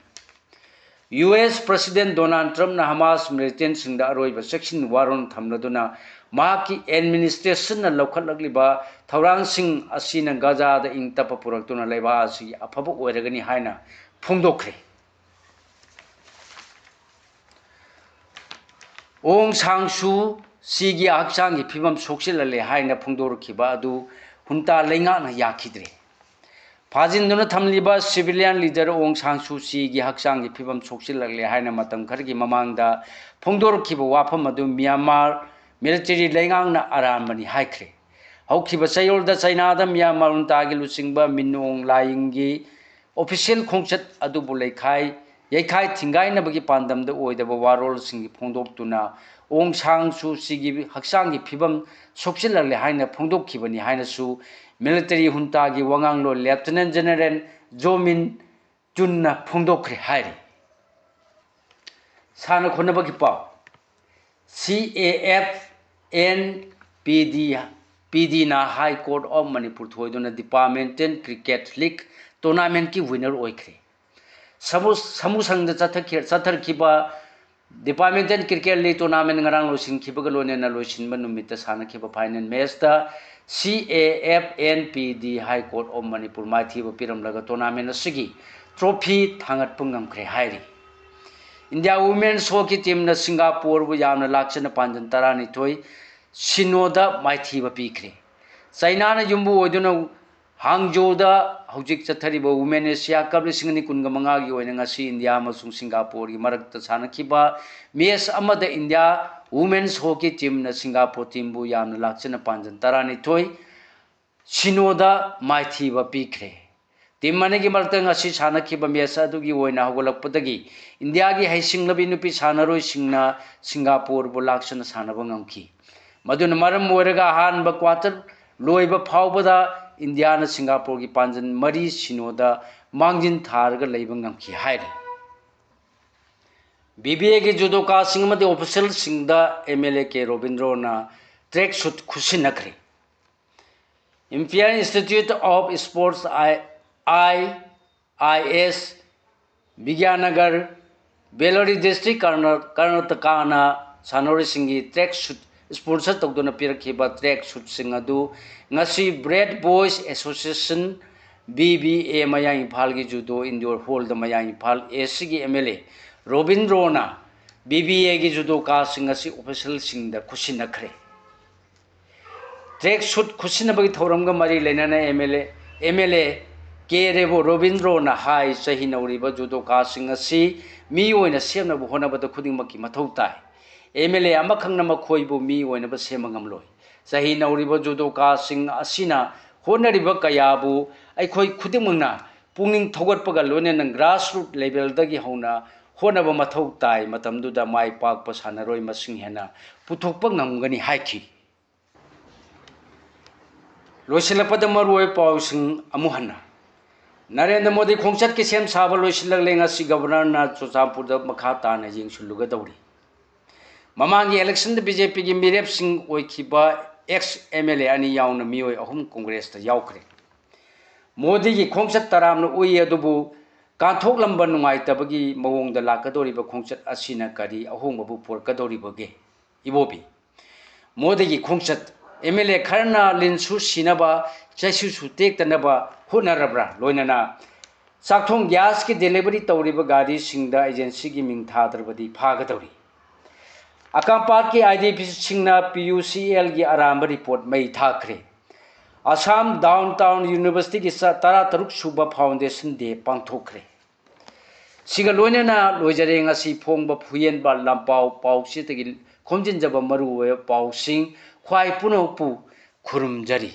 ꯌꯨ ꯑꯦꯁ President ꯗꯣꯅꯥꯜꯗ ꯇ꯭ꯔꯝꯞꯅ ꯍꯃꯥꯁ militantꯁꯤꯡꯗ ꯑꯔꯣꯏꯕ ꯆꯦꯛꯁꯤꯟ ꯋꯥꯔꯣꯜ ꯊꯝꯂꯗꯨꯅ ꯃꯍꯥꯛꯀꯤ administrationꯅ ꯂꯧꯈꯠꯂꯛꯂꯤꯕ ꯊꯧꯔꯥꯡꯁꯤꯡ ꯑꯁꯤꯅ ꯒꯖꯥꯗ ꯏꯪ ꯇꯞꯄ ꯄꯨꯔꯛꯇꯨꯅ ꯂꯩꯕꯥꯛ ꯑꯁꯤꯒꯤ ꯑꯐꯕ ꯑꯣꯏꯔꯒꯅꯤ ꯍꯥꯏꯅ ꯐꯣꯡꯗꯣꯛꯈ꯭ꯔꯦ꯫ ꯑꯣꯡ ꯁꯥꯡ ꯁꯨ ꯆꯤꯒꯤ ꯍꯛꯆꯥꯡꯒꯤ ꯐꯤꯕꯝ ꯁꯣꯛꯆꯤꯜꯍꯜꯂꯦ ꯍꯥꯏꯅ ꯐꯣꯡꯗꯣꯔꯛꯈꯤꯕ ꯑꯗꯨ ꯍꯨꯟꯇꯥ ꯂꯩꯉꯥꯛꯅ ꯌꯥꯈꯤꯗ꯭ꯔꯦ꯫ ꯐꯥꯖꯤꯟꯗꯨꯅ ꯊꯝꯂꯤꯕ civilian leader ꯑꯣꯡ ꯁꯥꯡ ꯁꯨ ꯆꯤꯒꯤ ꯍꯛꯆꯥꯡꯒꯤ ꯐꯤꯕꯝ ꯁꯣꯛꯆꯤꯜꯂꯛꯂꯦ ꯍꯥꯏꯅ ꯃꯇꯝ ꯈꯔꯒꯤ ꯃꯃꯥꯡꯗ ꯐꯣꯡꯗꯣꯔꯛꯈꯤꯕ ꯋꯥꯐꯝ ꯑꯗꯨ ꯃ꯭ꯌꯥꯟꯃꯥꯔ military ꯂꯩꯉꯥꯛꯅ ꯑꯔꯥꯟꯕꯅꯤ ꯍꯥꯏꯈ꯭ꯔꯦ꯫ ꯍꯧꯈꯤꯕ ꯆꯌꯣꯜꯗ ꯆꯩꯅꯥꯗ ꯃ꯭ꯌꯥꯟꯃꯥꯔ ꯍꯨꯟꯇꯥꯒꯤ ꯂꯨꯆꯤꯡꯕ ꯃꯤꯟ ꯑꯣꯡ ꯂꯥꯏꯌꯤꯡꯒꯤ official ꯈꯣꯡꯆꯠ ꯑꯗꯨꯕꯨ ꯂꯩꯈꯥꯏ ꯌꯩꯈꯥꯏ ꯊꯤꯡꯒꯥꯏꯅꯕꯒꯤ ꯄꯥꯟꯗꯝꯗ ꯑꯣꯏꯗꯕ ꯋꯥꯔꯣꯜꯁꯤꯡꯒꯤ ꯐꯣꯡꯗꯣꯛꯇꯨꯅ ꯑꯣꯡ ꯁꯥꯡ ꯁꯨ ꯆꯤꯒꯤ ꯍꯛꯆꯥꯡꯒꯤ ꯐꯤꯕꯝ ꯁꯣꯛꯆꯤꯜꯂꯛꯂꯦ ꯍꯥꯏꯅ ꯐꯣꯡꯗꯣꯛꯈꯤꯕꯅꯤ ꯍꯥꯏꯅꯁꯨ military ꯍꯨꯟꯇꯥꯒꯤ ꯋꯥꯉꯥꯡꯂꯣꯏ Lieutenant General ꯖꯣ ꯃꯤꯟ ꯆꯨꯟꯅ ꯐꯣꯡꯗꯣꯛꯈ꯭ꯔꯦ ꯍꯥꯏꯔꯤ꯫ ꯁꯥꯟꯅ ꯈꯣꯠꯅꯕꯒꯤ ꯄꯥꯎ꯫ C A F N P D, P D ꯅ High Court of Manipur ꯊꯣꯏꯗꯨꯅ Departmental Cricket League tournament ꯀꯤ winner ꯑꯣꯏꯈ꯭ꯔꯦ꯫ ꯁꯃꯨ-, ꯁꯃꯨꯁꯪꯗ ꯆꯠꯊꯈꯤ-, ꯆꯠꯊꯔꯛꯈꯤꯕ Departmental Cricket League tournament ꯉꯔꯥꯡ ꯂꯣꯏꯁꯤꯟꯈꯤꯕꯒ ꯂꯣꯏꯅꯅ ꯂꯣꯏꯁꯤꯟꯕ ꯅꯨꯃꯤꯠꯇ ꯁꯥꯟꯅꯈꯤꯕ final match ꯇ C A F N P D High Court of Manipur ꯃꯥꯏꯊꯤꯕ ꯄꯤꯔꯝꯂꯒ tournament ꯑꯁꯤꯒꯤ trophy ꯊꯥꯡꯒꯠꯄ ꯉꯝꯈ꯭ꯔꯦ ꯍꯥꯏꯔꯤ꯫ India Women's Hockey Team ꯅ Singapore ꯕꯨ ꯌꯥꯝꯅ ꯂꯥꯛꯆꯅ ꯄꯥꯟꯖꯟ ꯇꯔꯥꯅꯤꯊꯣꯏ ꯁꯤꯅꯣꯗ ꯃꯥꯏꯊꯤꯕ ꯄꯤꯈ꯭ꯔꯦ꯫ ꯆꯩꯅꯥꯅ ꯌꯨꯝꯕꯨ ꯑꯣꯏꯗꯨꯅ ꯍꯥꯡꯖꯣꯗ ꯍꯧꯖꯤꯛ ꯆꯠꯊꯔꯤꯕ Women Asia Cup ꯂꯤꯁꯤꯡ ꯑꯅꯤ ꯀꯨꯟꯒ ꯃꯉꯥꯒꯤ ꯑꯣꯏꯅ ꯉꯁꯤ ꯏꯟꯗꯤꯌꯥ ꯑꯃꯁꯨꯡ ꯁꯤꯡꯒꯥꯄꯨꯔꯒꯤ ꯃꯔꯛꯇ ꯁꯥꯟꯅꯈꯤꯕ match ꯑꯃꯗ India Women's Hockey Team ꯅ Singapore team ꯕꯨ ꯌꯥꯝꯅ ꯂꯥꯛꯆꯅ ꯄꯥꯟꯖꯟ ꯇꯔꯥꯅꯤꯊꯣꯏ ꯁꯤꯅꯣꯗ ꯃꯥꯏꯊꯤꯕ ꯄꯤꯈ꯭ꯔꯦ꯫ Team ꯑꯅꯤꯒꯤ ꯃꯔꯛꯇ ꯉꯁꯤ ꯁꯥꯟꯅꯈꯤꯕ match ꯑꯗꯨꯒꯤ ꯑꯣꯏꯅ ꯍꯧꯒꯠꯂꯛꯄꯗꯒꯤ ꯏꯟꯗꯤꯌꯥꯒꯤ ꯍꯩꯁꯤꯡꯂꯕꯤ ꯅꯨꯄꯤ ꯁꯥꯟꯅꯔꯣꯏꯁꯤꯡꯅ ꯁꯤꯡꯒꯥꯄꯨꯔꯕꯨ ꯂꯥꯛꯆꯅ ꯁꯥꯟꯅꯕ ꯉꯝꯈꯤ꯫ ꯃꯗꯨꯅ ꯃꯔꯝ ꯑꯣꯏꯔꯒ ꯑꯍꯥꯟꯕ quarter ꯂꯣꯏꯕ ꯐꯥꯎꯕꯗ ꯏꯟꯗꯤꯌꯥꯅ ꯁꯤꯡꯒꯥꯄꯨꯔꯒꯤ ꯄꯥꯟꯖꯟ ꯃꯔꯤ ꯁꯤꯅꯣꯗ ꯃꯥꯡꯖꯤꯟ ꯊꯥꯔꯒ ꯂꯩꯕ ꯉꯝꯈꯤ ꯍꯥꯏꯔꯤ꯫ B B A ꯒꯤ judoka ꯁꯤꯡ ꯑꯃꯗꯤ official ꯁꯤꯡꯗ M L A K ꯔꯣꯕꯤꯟꯗ꯭ꯔꯣꯅ track suit ꯈꯨꯠꯁꯤꯟꯅꯈ꯭ꯔꯦ꯫ Imperial Institute of Sports, I, I, I S, ꯕꯤꯒ꯭ꯌꯥꯅꯒꯔ, ꯕꯦꯂꯣꯔꯤ district, ꯀꯔꯅ-, ꯀꯔꯅꯥꯇꯀꯥꯅ ꯁꯥꯟꯅꯔꯣꯏꯁꯤꯡꯒꯤ track suit sponsor ꯇꯧꯗꯨꯅ ꯄꯤꯔꯛꯈꯤꯕ track suit ꯁꯤꯡ ꯑꯗꯨ ꯉꯁꯤ Bharat Boys Association, B B A, ꯃꯌꯥꯡ ꯏꯝꯐꯥꯜꯒꯤ judo indoor hall ꯗ ꯃꯌꯥꯡ ꯏꯝꯐꯥꯜ East ꯀꯤ M L A ꯔꯣꯕꯤꯟꯗ꯭ꯔꯣꯅ ꯕꯤ ꯕꯤ ꯑꯦꯒꯤ ꯖꯨꯗꯣꯀꯥꯁꯤꯡ ꯑꯁꯤ ꯑꯣꯐꯤꯁꯦꯜꯁꯤꯡꯗ ꯈꯨꯠꯁꯤꯟꯅꯈ꯭ꯔꯦ꯫ ꯇ꯭ꯔꯦꯛ ꯁꯨꯠ ꯈꯨꯠꯁꯤꯟꯅꯕꯒꯤ ꯊꯧꯔꯝꯒ ꯃꯔꯤ ꯂꯩꯅꯅ M L A, M L A K ꯔꯦꯕꯣ ꯔꯣꯕꯤꯟꯗ꯭ꯔꯣꯅ ꯍꯥꯏ, ꯆꯍꯤ ꯅꯧꯔꯤꯕ ꯖꯨꯗꯣꯀꯥꯁꯤꯡ ꯑꯁꯤ ꯃꯤ ꯑꯣꯏꯅ ꯁꯦꯝꯅꯕ ꯍꯣꯠꯅꯕꯗ ꯈꯨꯗꯤꯡꯃꯛꯀꯤ ꯃꯊꯧ ꯇꯥꯏ꯫ ꯑꯦꯝ ꯑꯦꯜ ꯑꯦ ꯑꯃꯈꯛꯅ ꯃꯈꯣꯏꯕꯨ ꯃꯤ ꯑꯣꯏꯅꯕ ꯁꯦꯝꯕ ꯉꯝꯂꯣꯏ꯫ ꯆꯍꯤ ꯅꯧꯔꯤꯕ ꯖꯨꯗꯣꯀꯥꯁꯤꯡ ꯑꯁꯤꯅ ꯍꯣꯠꯅꯔꯤꯕ ꯀꯌꯥꯕꯨ ꯑꯩꯈꯣꯏ ꯈꯨꯗꯤꯡꯃꯛꯅ ꯄꯨꯛꯅꯤꯡ ꯊꯧꯒꯠꯄꯒ ꯂꯣꯏꯅꯅ ꯒ꯭ꯔꯥꯁꯔꯨꯠ ꯂꯦꯚꯦꯜꯗꯒꯤ ꯍꯧꯅ ꯍꯣꯠꯅꯕ ꯃꯊꯧ ꯇꯥꯏ꯫ ꯃꯇꯝꯗꯨꯗ ꯃꯥꯏ ꯄꯥꯛꯄ ꯁꯥꯟꯅꯔꯣꯏ ꯃꯁꯤꯡ ꯍꯦꯟꯅ ꯄꯨꯊꯣꯛꯄ ꯉꯝꯒꯅꯤ ꯍꯥꯏꯈꯤ꯫ ꯂꯣꯏꯁꯤꯜꯂꯛꯄꯗ ꯃꯔꯨꯑꯣꯏꯕ ꯄꯥꯎꯁꯤꯡ ꯑꯃꯨꯛ ꯍꯟꯅ꯫ ꯅꯔꯦꯟꯗ꯭ꯔ ꯃꯣꯗꯤ ꯈꯣꯡꯆꯠꯀꯤ ꯁꯦꯝ ꯁꯥꯕ ꯂꯣꯏꯁꯤꯜꯂꯛꯂꯦ꯫ ꯉꯁꯤ ꯒꯕꯔꯅꯔꯅ ꯆꯨꯔꯆꯥꯟꯄꯨꯔꯗ ꯃꯈꯥ ꯇꯥꯅ ꯌꯦꯡꯁꯤꯜꯂꯨꯒꯗꯧꯔꯤ꯫ ꯃꯃꯥꯡꯒꯤ ꯏꯂꯦꯛꯁꯟꯗ ꯕꯤ ꯖꯦ ꯄꯤꯒꯤ ꯃꯤꯔꯦꯞꯁꯤꯡ ꯑꯣꯏꯈꯤꯕ ꯑꯦꯛꯁ ꯑꯦꯝ ꯑꯦꯜ ꯑꯦ ꯑꯅꯤ ꯌꯥꯎꯅ ꯃꯤꯑꯣꯏ ꯑꯍꯨꯝ ꯀꯣꯡꯒ꯭ꯔꯦꯁꯇ ꯌꯥꯎꯈ꯭ꯔꯦ꯫ ꯃꯣꯗꯤꯒꯤ ꯈꯣꯡꯆꯠ ꯇꯔꯥꯝꯅ ꯎꯏ, ꯑꯗꯨꯕꯨ ꯀꯥꯟꯊꯣꯛꯂꯝꯕ ꯅꯨꯡꯉꯥꯏꯇꯕꯒꯤ ꯃꯑꯣꯡꯗ ꯂꯥꯛꯀꯗꯧꯔꯤꯕ ꯈꯣꯡꯆꯠ ꯑꯁꯤꯅ ꯀꯔꯤ ꯑꯍꯣꯡꯕꯕꯨ ꯄꯨꯔꯛꯀꯗꯧꯔꯤꯕꯒꯦ? ꯏꯕꯣꯕꯤ, ꯃꯣꯗꯤꯒꯤ ꯈꯣꯡꯆꯠ ꯑꯦꯝ ꯑꯦꯜ ꯑꯦ ꯈꯔꯅ ꯂꯤꯟꯁꯨ ꯁꯤꯅꯕ, ꯆꯩꯁꯨꯁꯨ ꯇꯦꯛꯇꯅꯕ ꯍꯣꯠꯅꯔꯕ꯭ꯔꯥ? ꯂꯣꯏꯅꯅ ꯆꯥꯛꯊꯣꯡ ꯒ꯭ꯌꯥꯁꯀꯤ ꯗꯦꯂꯤꯚꯔꯤ ꯇꯧꯔꯤꯕ ꯒꯥꯔꯤꯁꯤꯡꯗ ꯑꯦꯖꯦꯟꯁꯤꯒꯤ ꯃꯤꯡ ꯊꯥꯗ꯭ꯔꯕꯗꯤ ꯐꯥꯒꯗꯧꯔꯤ꯫ ꯑꯀꯥꯝꯄꯥꯠꯀꯤ ꯑꯥꯏ ꯗꯤ ꯄꯤꯁꯤꯡꯅ ꯄꯤ ꯌꯨ ꯁꯤ ꯑꯦꯜꯒꯤ ꯑꯔꯥꯟꯕ ꯔꯤꯄꯣꯔꯠ ꯃꯩ ꯊꯥꯈ꯭ꯔꯦ꯫ ꯑꯁꯥꯝ ꯗꯥꯎꯟ ꯇꯥꯎꯟ ꯌꯨꯅꯤꯚꯔꯁꯤꯇꯤꯒꯤ ꯆ-, ꯇꯔꯥꯇꯔꯨꯛ ꯁꯨꯕ ꯐꯥꯎꯟꯗꯦꯁꯟ ꯗꯦ ꯄꯥꯡꯊꯣꯛꯈ꯭ꯔꯦ꯫ ꯁꯤꯒ ꯂꯣꯏꯅꯅ ꯂꯣꯏꯖꯔꯦ ꯉꯁꯤ ꯐꯣꯡꯕ ꯐꯨꯌꯦꯟꯕ ꯂꯝꯄꯥꯎ ꯄꯥꯎꯆꯦꯗꯒꯤ ꯈꯣꯝꯖꯤꯟꯖꯕ ꯃꯔꯨꯑꯣꯏꯕ ꯄꯥꯎꯁꯤꯡ꯫ ꯈ꯭ꯋꯥꯏ ꯄꯨꯝꯅꯃꯛꯄꯨ ꯈꯨꯔꯨꯝꯖꯔꯤ꯫